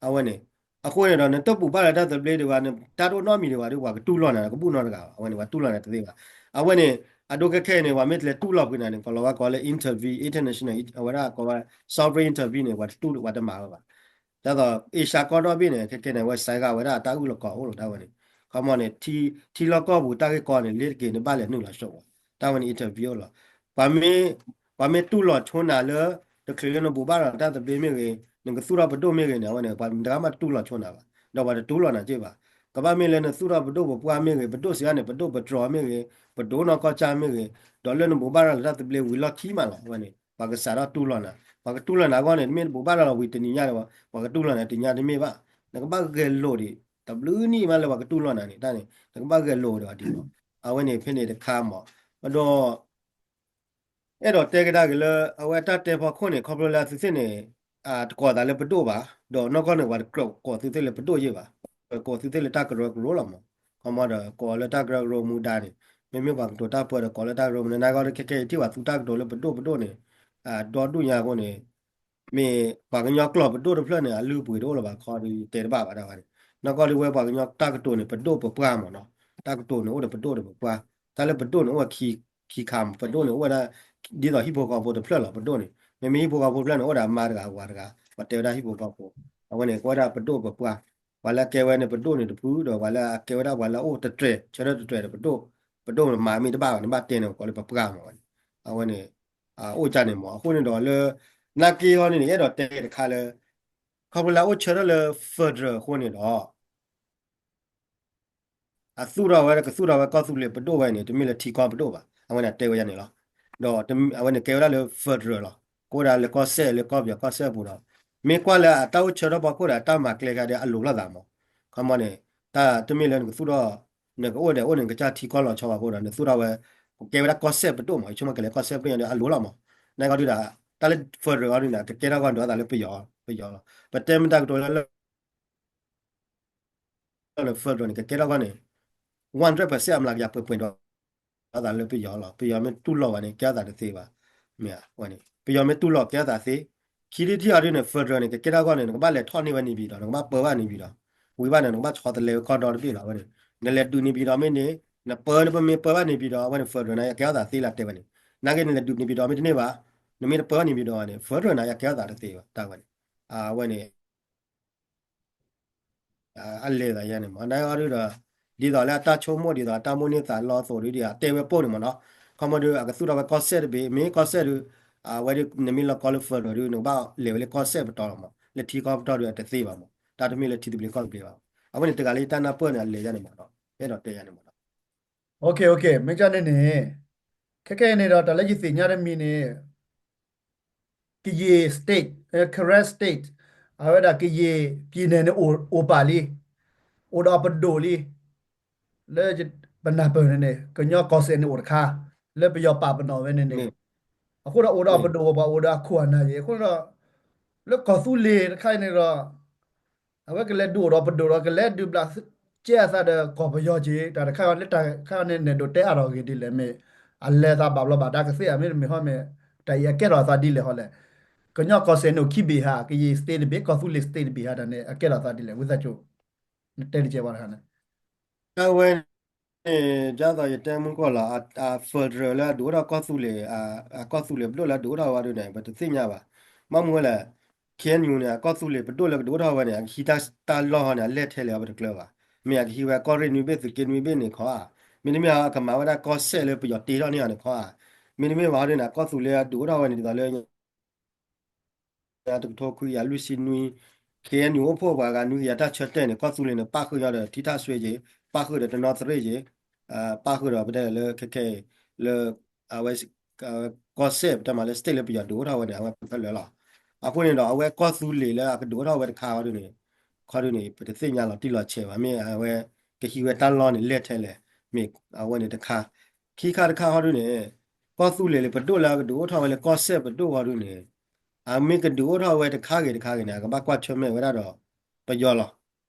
အဝဲန့ၣ် အဃိန့ၣ်ဒီး နတဘူၣ်ဘၣ်ရၤတၢ်သဘျ့ဒံးဘၣ် နတၢ်တအိၣ်နီတမံၤဒံးဘၣ်ဒီး ပှၤကတူၢ်လိာ်နၤ ကဘူၣ်နီတဂၤဘၣ် အဝဲန့ၣ် ပှၤတူၢ်လိာ်နၤတသ့ဘၣ် အဝဲန့ၣ် အဒိခဲခဲအံၤန့ၣ် ပှၤမ့ၢ်တလဲၤတူၢ်လိာ်ကွံာ်နၤန့ၣ် ကလီၤဝဲကိးလၢ intervene international အဝဲဒၣ်ကိးဝဲ sovereign intervene န့ၣ် ပှၤတတူၢ်ပှၤတမၤဝဲဘၣ် ဒ်သိး Asia ကီၢ်ဒီဘ့ၣ်န့ၣ် ခဲခဲန့ၣ် အဝဲစဲးဂၤဝဲဒၣ်တၢ်အုၣ်လီၤကီးအိၣ်လီၤတၢ်ဝဲန့ၣ် ခီမီန့ၣ် ထံလီၢ်ကီၢ်ပူၤတၢ်ဂ့ၢ်ကီန့ၣ် လ့တက့ၤန့ၣ်ဘၣ်လဲၤနုာ်လီၤဆှိးဝဲ တၢ်ဝဲန့ၣ် interview လီၤ ပှၤမ့ၢ် ပှၤမ့ၢ်တူၢ်လိာ်ဆိနၤလၢ တချုးလၢနဘူၣ်ဘၣ်ရၤတၢ်သဘျ့မ့ၢ်ဂ့ၤ နကသူၣ်ထီၣ်ပဒိၣ်မ့ၢ်ဂ့ၤန့ၣ် အဝဲန့ၣ် ပှၤတဂၤမးတတူၢ်လိာ်ဆိနၤဘၣ် ဒီးပှၤတတူၢ်လိာ်နၤက့ဘၣ် ကဘၣ်မ့ၢ်လၢနသူၣ်ထီၣ်ပဒိၣ်ပပှၢ်မ့ၢ်ဂ့ၤ ပဒိၣ်စံးဘၣ်န့ၣ် ပဒိၣ်ပတြီၤမ့ၢ်ဂ့ၤ ပဒိၣ်နီၢ်ကီၢ်စၢ်မ့ၢ်ဂ့ၤ ဒီးလၢနဘူၣ်ဘၣ်ရၤလီၤတၢ်သဘျ့ဝံၤလီၢ်ခံမးလီၤ အဝဲန့ၣ် ပှၤကစးထီၣ်တူၢ်လိာ်နၤ ပှၤကတူၢ်လိာ်နၤအဂီၢ်န့ၣ် တမ့ၢ်နဘူၣ်ဘၣ်ရၤလီၤဝံၤတနံၤညါဒီး ပှၤကတူၢ်လိာ်နၤတနံၤညါတမ့ၢ်ဘၣ် နကဘၣ်ဂဲၤလိာ်ဒံး တဘျုးနံၣ်မးလၢပှၤကတူၢ်လိာ်နၤန့ၣ် တၢ်န့ၣ် နကဘၣ်ဂဲၤလိာ်ဒီးအီၤဒံးလီၤ အဝဲန့ၣ်ဖဲန့ၣ်တခါမး ဒီး အဲၣ်ဒိးတဲကဒါက့ၤလၢ အဝဲတၢ်တဲဖီခိၣ်န့ၣ် ခီဖျိလၢအသုသ့ၣ်န့ၣ် တကိးသးလၢပဒိၣ်ဘၣ် ဒီးနီၢ်ကီၢ်န့ၣ် ပှၤတကိးသုသ့ၣ်လၢပဒိၣ်ယ့ၢ်ဘၣ် ကိးသုသ့ၣ်လၢတၢ်ကရၢကရိလီၤမး ခီမီဒီးကိးလၢတၢ်ကရၢကရိမူဒါန့ၣ် မ့မ့ၢ်ပှၤကတိၤတၢ်ပၢဒီးကိးလၢတၢ်ကရၢမူဒါ နာ်က့ဒီးခဲခဲအံၤထံၣ်ပှၤသူတၢ်ကတိၤလၢပဒိၣ်ပဒိၣ်န့ၣ် ဒီဒူၣ်ညါအဃိန့ၣ် မ့ၢ်ပှၤကညီကျိာ်ပဒိၣ်တဖျၢၣ်န့ၣ် အလုၢ်အပှ့ၤတအိၣ်လၢၤဘၣ်ခီဒီးတဲတဘၣ်ဘၣ်ဒၣ်ဝဲန့ၣ် နီၢ်ကီၢ်ဒုးဝဲပှၤကညီတၢ်ကတိၤန့ၣ် ပဒိၣ်ပပှၢ်မးနီၤ တၢ်ကတိၤန့ၣ်အိၣ်ဒီးပဒိၣ်ဒီးပပှၢ် တၢ်လၢပဒိၣ်န့ၣ်အိၣ်ဝဲခံ ခံခါမး ပဒိၣ်န့ၣ်အိၣ်ဝဲဒၣ် ဒ်သိးဟံၣ်ဖိဃီဖိတဖျၢၣ်လီၤ ပဒိၣ်န့ၣ် မ့မ့ၢ်ဟံၣ်ဖိဃီဖိတဖျၢၣ်န့ၣ် အိၣ်ဒီးအမါတဂၤအဝၤတဂၤ ပှၤတဲဝဲဒၣ်ဟံၣ်ဖိဃီဖိ အဝဲန့ၣ် ကဝဲဒၣ်ပဒိၣ်ပပှၢ် ပှၤလၢအကဲဝဲန့ၣ် ပဒိၣ်န့ၣ်တဖုဒီး ပှၤလၢအကဲဝဲဒၣ်ပှၤလၢအအိၣ်တတြဲၤ ဆၢထၢၣ်တတြဲၤဒီးပဒိၣ် ပဒိၣ်မၤမ့ၢ်တဘၣ်ဘၣ်န့ၣ် ဘၣ်တဲန့ၣ် ကိးလၢပပှၢ်မးဝဲန့ၣ် အဝဲန့ၣ် အိၣ်ကၢ်န့ၣ်မး အဃိန့ၣ်ဒီးလၢ နာ်က့ဟီန့ၣ်န့ၣ် အဲၣ်ဒိးတဲတခါလၢ ခီဖျိလၢအအိၣ်ဆၢထၢၣ်လၢ federal အဃိန့ၣ်ဒီး အသူၣ်ထီၣ်ဝဲ ကသူၣ်ထီၣ်ဝဲကီၢ်သူလ့ၤပဒိၣ်ဝဲန့ၣ် တမ့ၢ်လၢထံကီၢ်ပဒိၣ်ဘၣ် အဝဲန့ၣ်တဲဝဲယါန့ၣ်လီၤ. ဒီးအဝဲန့ၣ်ကဲဝဲဒၣ်လၢ federal လီၤ. ကအိၣ်ဒၣ်လၢကီၢ်စဲၣ် လၢကီၢ်ပယီၤကီၢ်စဲၣ်ပူၤဒီး မ့ၢ်ကွၢ်လၢအတၢ်အိၣ်ဆၢထၢၣ်ဖီခိၣ်ဒီး အတၢ်မၤကျဲခါဒီးအလိၤလိာ်သးမး. ခီမီန့ၣ် တၢ်တမ့ၢ်လၢနကသူၣ်ထီၣ် နကအိၣ်ဒီးအိၣ်န့ၣ် နကစၢ်ထံကီၢ်လီၤဆီဘၣ်အဃိဒီး နသူၣ်ထီၣ်ဝဲ ကကဲဝဲဒၣ်ကီၢ်စဲၣ်ပဒိၣ်မး ယဆိကမိၣ်ကလဲၤကီၢ်စဲၣ်ပဒိၣ်ညါဒီးအလိၤလီၤမး. နကီၢ်ဒုးဒီး တၢ်လၢ federal အီၤဒုးန့ၣ် ကကဲထီၣ်ကီၢ်ဒုးအသးလၢပယီၤ ပယီၤလီၤ. ပတဲမ့ၢ်တၢ်ကတိၤလၢ လၢ federal န့ၣ် ကကဲထီၣ်ကီၢ်န့ၣ် one hundred percent အမျးကယၤပှဲၤပှဲၤဒီး အသးလၢပယီၤလီၤ. ပယီၤမ့ၢ်တူၢ်လိာ်ဘၣ်န့ၣ် ကဲထီၣ်သးတသ့ဘၣ်. မ့ၢ်ဝဲန့ၣ် ပယီၤမ့ၢ်တူၢ်လိာ်ကဲထီၣ်သးသ့. ခံထံၣ်တထံၣ်အီၤဒုးန့ၣ် federal န့ၣ် ကကဲထီၣ်ကီၢ်န့ၣ် နကဘၣ်လဲၤထီၣ်န့ၢ်ဝဲန့ၣ်ပှၤဒီး နကဘၣ်ပၢဘၣ်န့ၣ်ပှၤဒီး ဝံၤဘၣ်န့ၣ် နကဘၣ်ဆီတလဲဝဲကီၢ်ဒီတဘ့ၣ်လီၤ. အဝဲန့ၣ် နလဲၤဒုးန့ၣ်ပှၤဒီးမ့ၢ်န့ၣ် နပၢနပမ့ၢ်ပၢဘၣ်န့ၣ်ပှၤဒီး အဝဲန့ၣ် federal န့ၣ် ယကဲထီၣ်သးသ့လၢတဲဝဲန့ၣ်. နာ်က့နလဲၤဒုးန့ၣ်ပှၤဒီးမ့ၢ်တန့ၢ်ဘၣ် နမ့ၢ်တပၢဘၣ်န့ၣ်ပှၤဒီးန့ၣ် federal န့ၣ် ယကဲထီၣ်သးတသ့ဘၣ် တၢ်ဝဲန့ၣ်. အဝဲန့ၣ် အလဲၤသးယါန့ၣ်မး နအီၤဒုးဒီး ဒ်သိးလၢအတၢ်ဆိကမိၣ်ဒ်သိးအတၢ်မိၣ်န့ၢ်သးလီသိးဒုးဒီး အတဲဝဲပိၢ်န့ၣ်မးနီၤ. ခီမီဒုး အကသူၣ်ထီၣ်ဝဲကီၢ်စဲၣ်တဘ့ၣ် မ့ၢ်ကီၢ်စဲၣ်ဒုး အဝဲဒုး နမ့ၢ်လီၤကီလၢ federal ဒုး နကဘၣ်လဲၤဝဲလၢကီၢ်စဲၣ်ပတီၢ်လီၤမး လၢထံကီၢ်ပတီၢ်ဒုးအတသ့ဘၣ်မး တၢ်တမ့ၢ်လၢထံသဘျ့ကီၢ်သဘျ့ဘၣ်. အဝဲန့ၣ်တဂၤလၢယတၢ်နၢ်ပၢၢ်န့ၣ် အလဲၤယါန့ၣ်မးဒီး အဲၣ်ဒိးတဲယါန့ၣ်မးဒီး မ့ၢ်ကန့ၣ်န့ၣ် ခဲခဲအံၤန့ၣ်ဒီး တၢ်လၢယသ့ၣ်ညါတမံၤန့ၣ် ကယဲၢ် state, Karen state, အဝဲဒၣ်ကယဲၢ် ပြည်နယ် န့ၣ် အိၣ်ပာ်လံ, အိၣ်ဒီးပဒိၣ်လံ, လၢပနၢ်ပၢၢ်န့ၣ်န့ၣ် ကညီကီၢ်စဲၣ်န့ၣ်အိၣ်တခါ, လၢပယီၤပာ်ပနီၣ်ဝဲန့ၣ်န့ၣ်, အဃိဒီးအိၣ်ဒီးပဒိၣ်ပှၤ အိၣ်ဒီးအခိၣ်အနၢ်ယဲၢ် အဃိဒီး လၢကီၢ်သူလ့ၤတခါအံၤန့ၣ်ဒီး အဝဲကလဲၤဒုးအိၣ်ဒီးပဒိၣ်ဒီး ကလဲၤဒုးဘျးကဲအသးဒီးကီၢ်ပယီၤက့ၤ တၢ်တခါလၢတၢ်ခါန့ၣ် နဲၣ်ဒိးတဲအါထီၣ်ဂ့ၤဒ်လဲၣ်မ့ၢ် အလဲၤသးဘၣ်ဘျီဘၣ်ဒါကသ့ဧါ မ့တမ့ၢ်ဟီမ့ၢ် တၢ်အံၤအကဲထီၣ်အသးဒ်လဲၣ်ဟီလဲၣ်. ကညီကီၢ်စဲၣ်န့ၣ်အိၣ်ခံဘ့ၣ်ဟါ ကယဲၢ် state တဘ့ၣ် ကီၢ်သူလ့ၤ state တဘ့ၣ်ဟါ တၢ်န့ၣ် အကဲထီၣ်အသးဒ်လဲၣ် ဝံသးစူၤ နတဲတကဲးပှၤတခါန့ၣ် အဝဲန့ၣ် ဒ်သိးယတဲမုၢ်ကီၢ်လီၤ အ federal လၢအဒုးအိၣ်ထီၣ်ကီၢ်သူလ့ၤ အကီၢ်သူလ့ၤပဒိၣ်လၢအဒုးအိၣ်ထီၣ်ဝဲဒုးန့ၣ် ပတသ့ၣ်ညါဘၣ်. ဘၣ်မနုၤလဲၣ် KNU န့ၣ် အကီၢ်သူလ့ၤပဒိၣ်လၢကဒုးအိၣ်ထီၣ်ဝဲန့ၣ် အကဟံးတၢ်လီၢ်ဟီန့ၣ် အလဲၢ်ထဲလဲၣ်အီၤပတကျၢၤဘၣ်. မ့ၢ်အကဟံးဝဲကီၢ်ရ့ၣ်နွံဘ့ၣ် သုးက့နွံဘ့ၣ်န့ၣ်ခီဧါ, မ့တမ့ၢ်အကမၤဝဲဒၣ်ကီၢ်စဲၣ်လၢပယီၤတ့ထီၣ်န့ၢ်အီၤန့ၣ်ခီဧါ, မ့တမ့ၢ်ဘၣ်ဟီဒုးန့ၣ် အကီၢ်သူလ့ၤအဒုးအိၣ်ထီၣ်ဝဲန့ၣ် ဒ်သိးလၢ တကထိခွံကယၤလွံၢ်ဆံနွံ KNU အိၣ်ဖှိၣ်ပှၤဂၤနွံကယၤတၢ်ဆၢတဲာ်န့ၣ် ကီၢ်သူလ့ၤန့ၣ် ပၣ်ဃုာ်ညီဒီးထံထၣ်စွ့က့ၤ, ပၣ်ဃုာ်ဒီးတနီသရ့ၣ်က့ၤ, ပၣ်ဃုာ်ဒီးပတဲလၢခဲခဲအံၤ လၢ အဝဲ ကီၢ်စဲၣ် ပတဲမးလၢ state လၢပယီၤဒုးအိၣ်ထီၣ်ဝဲန့ၣ် အဝဲခဲလၢာ်လီၤ. အဃိန့ၣ်ဒီး အဝဲကီၢ်သူလ့ၤလၢအကဒုးအိၣ်ထီၣ်ဝဲတခါအီၤဒုးန့ၣ် ခီဒုးန့ၣ် ပတသ့ၣ်ညါလီၤတံၢ်လီၤဆဲးဘၣ် မ့ၢ်အဝဲ ကဟံးဝဲတၢ်လီၢ်န့ၣ် လဲၢ်ထဲလဲၣ် မ့ၢ်အဝဲန့ၣ်တခါ, ခံခါတခါဟီဒုးန့ၣ် ကီၢ်သူလ့ၤလၢပဒိၣ်လၢအကဒုးအိၣ်ထီၣ်ဝဲလၢကီၢ်စဲၣ်ပဒိၣ်ဟီဒုးန့ၣ် အမ့ၢ်ကဒုးအိၣ်ထီၣ်ဝဲတခါဂ့ၤတခါဂ့ၤန့ၣ် အကဘၣ်ကွၢ်ဆၢၣ်မဲာ်ဝဲဒၣ်ဒီး ပယီၤလီၤ.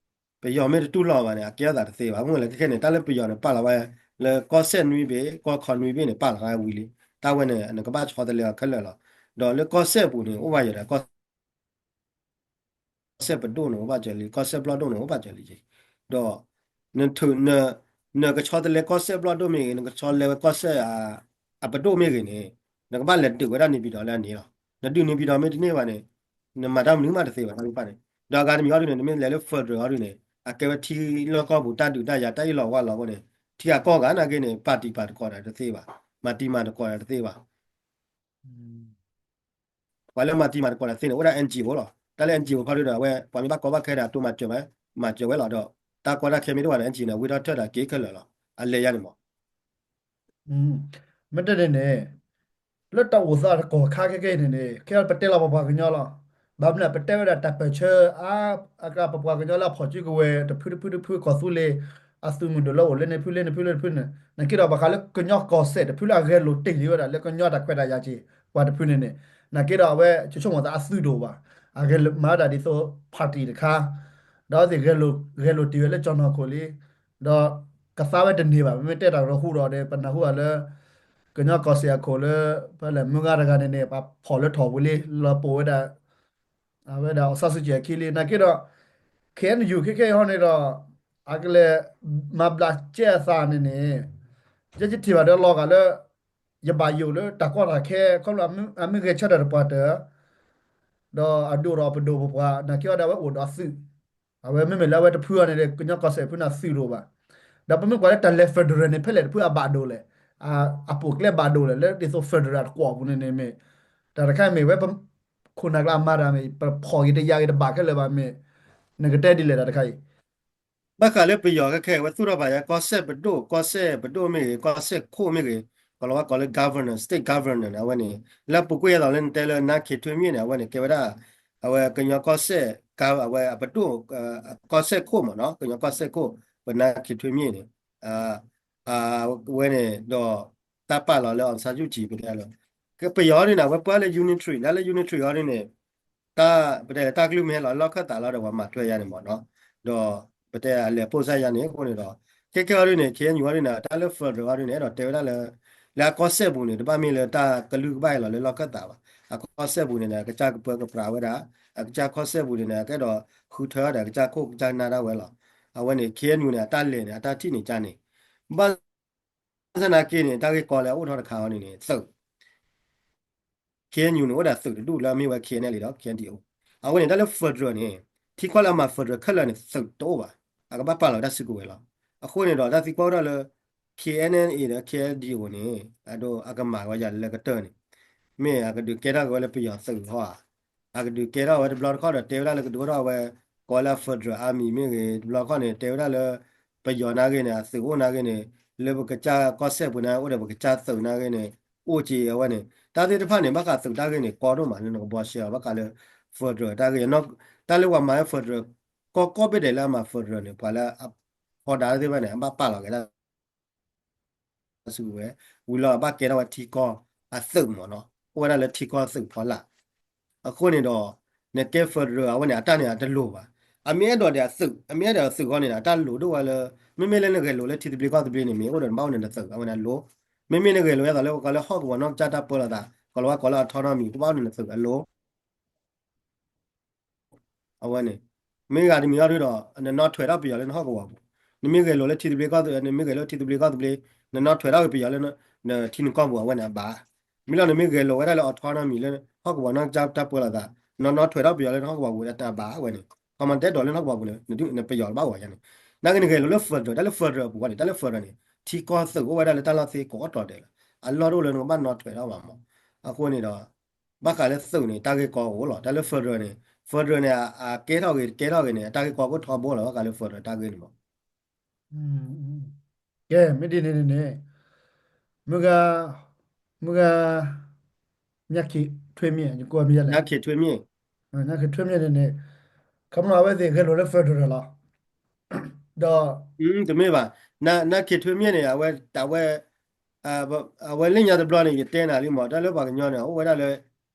ပယီၤမ့ၢ်တတူၢ်လိာ်ဘၣ်န့ၣ် အကဲအသးတသ့ဘၣ်. မ့ၢ်လၢခဲခဲန့ၣ် တၢ်လၢပယီၤန့ၣ် ပာ်လီၤဝဲ လၢကီၢ်စဲၣ်နွံဘ့ၣ် ကီၢ်ခီနွံဘ့ၣ်န့ၣ် ပာ်လီၤဝဲဝံၤလံ. တၢ်ဝဲန့ၣ် နကဘၣ်ဆီတလဲအီၤခဲလၢာ်လီၤ. ဒီးလၢကီၢ်စဲၣ်ပူၤန့ၣ် အိၣ်ဘၣ်ယဲဒီး ကီၢ်စဲၣ်ပဒိၣ်န့ၣ် အိၣ်ဘၣ်စၢၤလံ, ကီၢ်စဲၣ်ဘျီၣ်ဒိၣ်န့ၣ် အိၣ်ဘၣ်စၢၤလံက့ၤ. ဒီး န နကဆီတလဲကီၢ်စဲၣ်ဘျီၣ်ဒိၣ်မ့ၢ်ဂ့ၤ, နကဆီလဲဝဲကီၢ်စဲၣ် အပဒိၣ်မ့ၢ်ဂ့ၤန့ၣ် နကဘၣ်လဲၤဒုးဝဲဒၣ်န့ၣ်ပံၤဒီးလၢအန့ၣ်လီၤ. နဒုးန့ၣ်ပံၤဒီးမ့ၢ်တန့ၢ်ဘၣ်န့ၣ် နမၤတၢ်မနုၤမးတသ့ဘၣ် တၢ်ဂ့ၢ်တဖၣ်န့ၣ်. ဒီးအဂၤတမံၤအီၤဒုးန့ၣ် နမ့ၢ်လဲၤလၢ federal အီၤဒုးန့ၣ် အကဲဝဲထံလီၢ်ကီၢ်ပူၤ တၢ်ဒုးတၢ်ယၤ တၢ်အ့ၣ်လိာ်ဝါလိာ်အဃိန့ၣ် ထံဂၤကီၢ်ဂၤနာ်က့န့ၣ် ပာ်တံၢ်ပာ်သကိးတၢ်တသ့ဘၣ်, မၤတံၢ်မၤသကိးတၢ်တသ့ဘၣ်. ပှၤလၢမၤတံၢ်မၤသကိးတၢ်တသ့န့ၣ် အိၣ်ဒၣ် NGO လီၤ. တၢ်လၢ NGO ခီဒုးဒီး အဝဲ ပှၤမ့ၢ်ဘၣ်ကီဘၣ်ခဲဒီး အတိမၤစၢၤဝဲ, မၤစၢၤဝဲလီၤဒီး တၢ်ကီတၢ်ခဲမ့ၢ်တအိၣ်ဘၣ်ဒီး NGO န့ၣ် အဝံထီၣ်ထၢၣ်ဒီးက့ၤခဲလၢာ်လီၤ. အလဲၤယါန့ၣ်မး မ့ၢ်တဲန့ၣ်န့ၣ် လၢတၢ်အိၣ်သးတကီၢ်ခါခဲခဲအံၤန့ၣ်န့ၣ် ခဲအံၤပတဲလီၤပပှၤကညီလီၤ. ဘၣ်မနုၤပတဲဝဲဒၣ်တၢ်ပၢၢ်ဆၢအါ အကပပှၤကညီလၢအဖီၣ်စုကဝဲၤတဖုတဖုတဖု ကီၢ်သူလ့ၤ အသုးမုၢ်ဒိၣ်လၢအိၣ်လၢန့ၣ်ဖုလၢန့ၣ်ဖုလၢန့ၣ်ဖုန့ၣ် နာ်က့ဒီးဘၣ်ဃးလၢကညီကီၢ်စဲၣ်တဖုလၢအဂဲၤလိာ်တ့ၢ်လံဝဲဒၣ်လၢကညီတၢ်ခွဲးတၢ်ယာ်က့ၤပှၤတဖုန့ၣ်န့ၣ် နာ်က့ဒီးအဝဲဆိကမိၣ်သးအသုးတအိၣ်ဘၣ်. အဂဲၤလိာ်မၤဝဲဒၣ်ဒ်သိး party တခါ ဒီးသ့ၣ်ဂဲၤလိာ် ဂဲၤလိာ်တ့ၢ်ဝဲလၢကၠီၣ်နီၢ်ခိၣ်လံ ဒီးကသါဝဲတန့ၢ်ဘၣ်. မ့မ့ၢ်တဲတၢ်ကရၢဟူဒီး ပနၢ်ဟူဘၣ်လၢ ကညီကီၢ်စဲၣ်အခိၣ်လၢ ဖဲလဲၣ်မုၢ်ဂၤတဂၤန့ၣ်န့ၣ် ပှၤဖီၣ်လၢထီၣ်ပူၤလံ လီၤပိာ်ဝဲဒၣ် အဝဲဒၣ် အောင်ဆန်းစုကြည် အခံလံ. နာ်က့ဒီး KNU ခဲခဲအံၤဟီန့ၣ်ဒီး အကလဲၤမၤဘျးကဲအသးန့ၣ်န့ၣ် ယဲယထံၣ်ဘၣ်ဒီးလီၤဂာ်လၢ ယဘၣ်ယိၣ်လၢတၢ်ကီတၢ်ခဲ ခီဖျိအမ့ၢ်ဂဲၤဆၢထၢၣ်တပှၢ်တၢၢ် ဒီးအဒိၣ်ဒီးပဒိၣ်ပပှၢ် နာ်က့အီၤဒီးအဝဲအိၣ်ဒီးအသုး အဝဲမ့မ့ၢ်လၢအဝဲတဖုအီၤန့ၣ် ကညီကီၢ်စဲၣ်ဖုန့ၣ်အသုးတအိၣ်ဘၣ်. ဒီးပမ့ၢ်ကွၢ်လၢတၢ်လဲၤ federal န့ၣ် ဖဲလဲၣ်တဖုအဘၣ်ဒိလဲၣ်, အပိာ်ကျဲဘၣ်ဒိလဲၣ် လၢဒ်သိး federal တကွီၢ်ပူၤန့ၣ်န့ၣ်မ့ၢ် တၢ်တခါမ့ၢ်ဝဲ ခိၣ်နၢ်ကျါအမၤတၢ်မ့ၢ် ပဖီၣ်ဂ့ၤတယာ်ဂ့ၤတဘၣ်ခဲလၢာ်ဘၣ်မ့ၢ် နကတဲဒ်လဲၣ်တၢ်တခါအံၤ ဘၣ်ဃးလၢပယီၤခဲခဲ အဝဲသူၣ်ထီၣ်ဘၣ်ယဲ ကီၢ်စဲၣ်ပဒိၣ် ကီၢ်စဲၣ်ပဒိၣ်မ့ၢ်ဂ့ၤ ကီၢ်စဲၣ်ခိၣ်မ့ၢ်ဂ့ၤ ကလီၤဝဲကိးလၢ governor state governor န့ၣ် အဝဲန့ၣ် လၢပူၤကွံာ်အသိးလၢနတဲလၢ နါခ့ထွေးမြင့် န့ၣ် အဝဲန့ၣ် ကဲဝဲဒၣ် အဝဲကညီကီၢ်စဲၣ် အဝဲအပဒိၣ် ကီၢ်စဲၣ်ခိၣ်မ့ၢ်နီၤ ကညီကီၢ်စဲၣ်ခိၣ် ပနါခ့ထွေးမြင့်န့ၣ် အဝဲန့ၣ်ဒီး တၢ်ပာ်လီၤလၢ အောင်ဆန်းစုကြည် ပတဲလီၤ ပယီၤဒ်န့ၣ် အဝဲပှၤလၢ unitary လၢလၢ unitary အီၤဒ်န့ၣ် တၢ် ပတဲလၢတၢ်ကလုၢ်မ့ၢ်ဟဲလီၤလၢလီၢ်ခၢၣ်သးလီၤဒီး ပှၤမၤထွဲယါန့ၣ်မ့ၢ်နီၤ ဒီး ပတဲအလဲၤပိၢ်စၢ်ယါန့ၣ် အဃိန့ၣ်ဒီး ခဲခဲအီၤဒ်န့ၣ် KNU အီၤဒ်န့ၣ် တၢ်လၢ federal အီၤဒ်န့ၣ် အဲၣ်ဒိးတဲဝဲဒၣ်လၢ လၢအကီၢ်စဲၣ်ပူၤန့ၣ် တဘၣ်မ့ၢ်လၢတၢ်ကလုၢ်ကဘၣ်ဟဲလီၤလၢလီၢ်ခၢၣ်သးဘၣ် အကီၢ်စဲၣ်ပူၤန့ၣ် အကစၢ်ကပၢကပြးဝဲဒၣ် အကစၢ်ကီၢ်စဲၣ်ပူၤန့ၣ် အကအဲၣ်ဒိးဃုထၢဒီးအကစၢ်ခိၣ်ကစၢ်နၢ်ဒၣ်ဝဲလီၤ အဝဲန့ၣ် KNU န့ၣ် အတၢ်လဲၤန့ၣ် အတၢ်ထံၣ်န့ၣ်ကါန့ၣ် ဘၣ် ဆၣ်သနာ်က့န့ၣ် တၢ်ဂ့ၢ်ကီလၢအအိၣ်ထီၣ်တခါအီၤန့ၣ်န့ၣ် သုး KNU န့ၣ် အိၣ်ဒၣ်သုးတဒူၣ်လၢအမ့ၢ်ဝဲ KNLA ဒီး KNDO အဝဲန့ၣ် တၢ်လၢ federal န့ၣ် ထံကီၢ်လၢအမၤ federal ခဲလၢာ်န့ၣ် သုးတအိၣ်ဘၣ် အကဘၣ်ပာ်လီၤတၢ်စုကဝဲၤလီၤ အဃိန့ၣ်ဒီး တၢ်သံကွၢ်အိၣ်ဒၣ်လၢ K N L A ဒီး K N D O န့ၣ် အဒိ အကမၤဝဲယၤလၢကတၢၢ်န့ၣ် မ့ၢ်အကဒုးကဲထီၣ်က့ၤဝဲလၢပယီၤသုးဟီဧါ. အကဒုးကဲထီၣ်ဝဲတဘျီတခီၣ်ဒီး တဲဝဲဒၣ်လၢကဒုးအိၣ်ထီၣ်ဝဲ ကိးလၢ Federal Army မ့ၢ်ဂ့ၤ, တဘျီတခီၣ်န့ၣ် တဲဝဲဒၣ်လၢ ပယီၤနာ်ဂ့ၤန့ၣ် အသုးအိၣ်နာ်ဂ့ၤန့ၣ် လၢပကစၢ်ကီၢ်စဲၣ်ပူၤန့ၣ် အိၣ်ဒီးပကစၢ်သုးနာ်ဂ့ၤန့ၣ် အိၣ်က့ၤအဝဲန့ၣ် တၢ်သ့ၣ်တဖၣ်န့ၣ် ဘၣ်ဃးသုးတၢ်ဂ့ၢ်န့ၣ် ကီဒိၣ်မးလၢနကဘှီရှဲအီၤ ဘၣ်ဃးလၢ Federal တၢ်ဂ့ၢ် တၢ်လၢပှၤမၤလၢ Federal ကီကီၢ်ဘ့ၣ်ဒဲးလၢအမၤ Federal န့ၣ် ပှၤလၢအဖီဒါသ့ၣ်တဖၣ်န့ၣ် အဘၣ်ပာ်လီၤက့ၤတၢ် စုကဝဲၤ ဝံၤလီၤဘၣ်ကဲထီၣ်ဝဲထံကီၢ်အသုးမ့ၢ်နီၤ, အိၣ်ဝဲဒၣ်လၢထံကီၢ်သုးဖီလာ်. အဃိန့ၣ်ဒီး နကဲ federal အဝဲန့ၣ် အတၢ်န့ၣ်အတလိၤဘၣ်. အမ့ၢ်အဲၣ်ဒိးဒီးအသုး အမ့ၢ်အဲၣ်ဒိးအသုးဃီန့ၣ် အတၢ်လိၤဒိၣ်ဝဲလၢ မ့မ့ၢ်လၢနဂဲၤလိာ်လၢထံသဘျ့ကီၢ်သဘျ့န့ၣ် မ့ၢ်အိၣ်ဒီးနဘၣ်အိၣ်န့ၣ်နသုး အဝဲန့ၣ်အလိၤ. မ့မ့ၢ်နဂဲၤလိာ်ဒ်သိးလၢပကိးလၢဟီၣ်ကဝီၤနီၢ်ကစၢ်တၢ်ပၢလီၤသး ကိးလီၤဝဲကိးလၢ autonomy ကဘၣ်အိၣ်န့ၣ်နသုးအလိၤ အဝဲန့ၣ် မ့ၢ်ဂၤတမံၤအီၤဒုဒီး နနီၣ်ထွဲးထီၣ်ပယီၤလၢနဟီၣ်ကဝီၤပူၤ, နမ့ၢ်ဂဲၤလိာ်လၢထံသဘျ့ကီၢ်သဘျ့ နမ့ၢ်ဂဲၤလိာ်ထံသဘျ့ကီၢ်သဘျ့ နနီၣ်ထွဲးထီၣ်က့ၤပယီၤလၢ နထံနကီၢ်ပူၤအဝဲန့ၣ်အဘၣ်. မ့ၢ်လီၤနမ့ၢ်ဂဲၤလိာ်ဝဲဒၣ်လၢ autonomy လၢဟီၣ်ကဝီၤနီၢ်ကစၢ်တၢ်ပၢလီၤသး နနီၣ်ထွဲးထီၣ်ပယီၤလၢနဟီၣ်ကဝီၤပူၤအဘၣ်အဝဲန့ၣ် ခီမီတဲဒိးလၢနဟီၣ်ကဝီၤပူၤန့ၣ် နပယီၤတဘၣ်ဝဲန့ၣ်. နာ်က့နဂဲၤလိာ်လၢ federal တၢ်လၢ federal အပူၤဃီန့ၣ် တၢ်လၢ federal န့ၣ် ထံကီၢ်သုးအိၣ်ဝဲဒၣ်လၢတၢ်လီၢ်သ့ကိးအတီၤဒဲးလီၤ. အလီၢ်တအိၣ်လၢနကဘၣ်နီၣ်ထွဲးထီၣ်ဘၣ်မး. အဃိန့ၣ်ဒီး ဘၣ်ဃးလၢသုးန့ၣ် တၢ်ဂ့ၢ်ကီအိၣ်လီၤ. တၢ်လၢ federal န့ၣ် federal န့ၣ် အကဲထီၣ်ဂ့ၤတကဲထီၣ်ဂ့ၤန့ၣ် အတၢ်ဂ့ၢ်ကီကအိၣ်ထီဘိလီၤ ဘၣ်ဃးလၢ federal တၢ်ဂ့ၢ်န့ၣ်မး. ကဲ မ့ၢ်ဒ်န့ၣ်န့ၣ် မုၢ်ဂၤ မုၢ်ဂၤ ညၣ်ခ့ထွ့မ့ၢ် ယကိးမ့ၢ်ယလဲၣ် ညၣ်ခ့ထွ့မ့ၢ် ညၣ်ခ့ထွ့မ့ၢ်န့ၣ်န့ၣ် ခီဖျိအဝဲသ့ၣ်ဂဲၤလိာ်လၢ federal လီၤ. ဒီး တမ့ၢ်ဘၣ်, ညၣ်ခ့ထွ့မ့ၢ်န့ၣ် အဝဲ အဝဲလၢညါတဘျီန့ၣ် ယတဲနၤလံမး တၢ်လၢပှၤကညီန့ၣ် အိၣ်ဝဲဒၣ်လၢ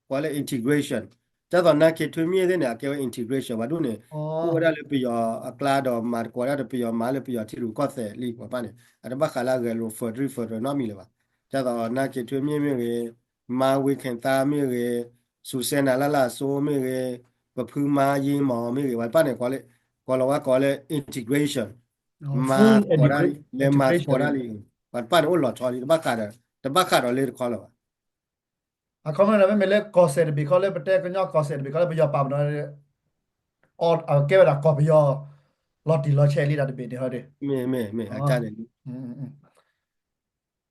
ပှၤလၢ integration ဒ်သိးညၣ်ခ့ထွ့မ့ၢ်သ့ၣ်န့ၣ် အကဲဝဲ integration ပှၤဒူၣ်န့ၣ် အိၣ်ဝဲဒၣ်လၢပယီၤအကျါဒီးမၤသကိးဒၣ်ဒီးပယီၤမၤလၢပယီၤထံရူၢ်ကီၢ်သဲးလံ ပှၤတဖၣ်န့ၣ် အတဘၣ်ဃးလၢအဂဲၤလိာ် federal federal နီတမံၤလၢၤဘၣ်. ဒ်သိးညၣ်ခ့ထွ့မ့ၢ်မ့ၢ်ဂ့ၤ, မါဝ့ခ့သါမ့ၢ်ဂ့ၤ, စူၤစဲနၤလၢ်လၢ်စိမ့ၢ်ဂ့ၤ, ပဖုမါယ့မီၤမ့ၢ်ဂ့ၤ ပှၤတဖၣ်န့ၣ် ကိးလီၤဝဲကိးလၢ integration မၤသကိးဒၣ်လံ လဲၤမၤသကိးဒၣ်လံ ပှၤတဖၣ်န့ၣ်အိၣ်လီၤဆီလံ တဘၣ်ဃးဒီး တဘၣ်ဃးဒီးလၢတခီလၢၤဘၣ်. အခီမ့ၢ်န့ၣ် မ့မ့ၢ်လၢကီၢ်စဲၣ်တဘ့ၣ်ခီလၢပတဲကညီကီၢ်စဲၣ်တဘ့ၣ်ခီလၢပယီၤပာ်ပနီၣ် အကဲဝဲဒၣ်ကီၢ်ပယီၤ လီၤတံၢ်လီၤဆဲးလံတၢ်တဘ့ၣ်န့ၣ်ဟီဒီး မ့ၢ်မ့ၢ်မ့ၢ်အကါန့ၣ်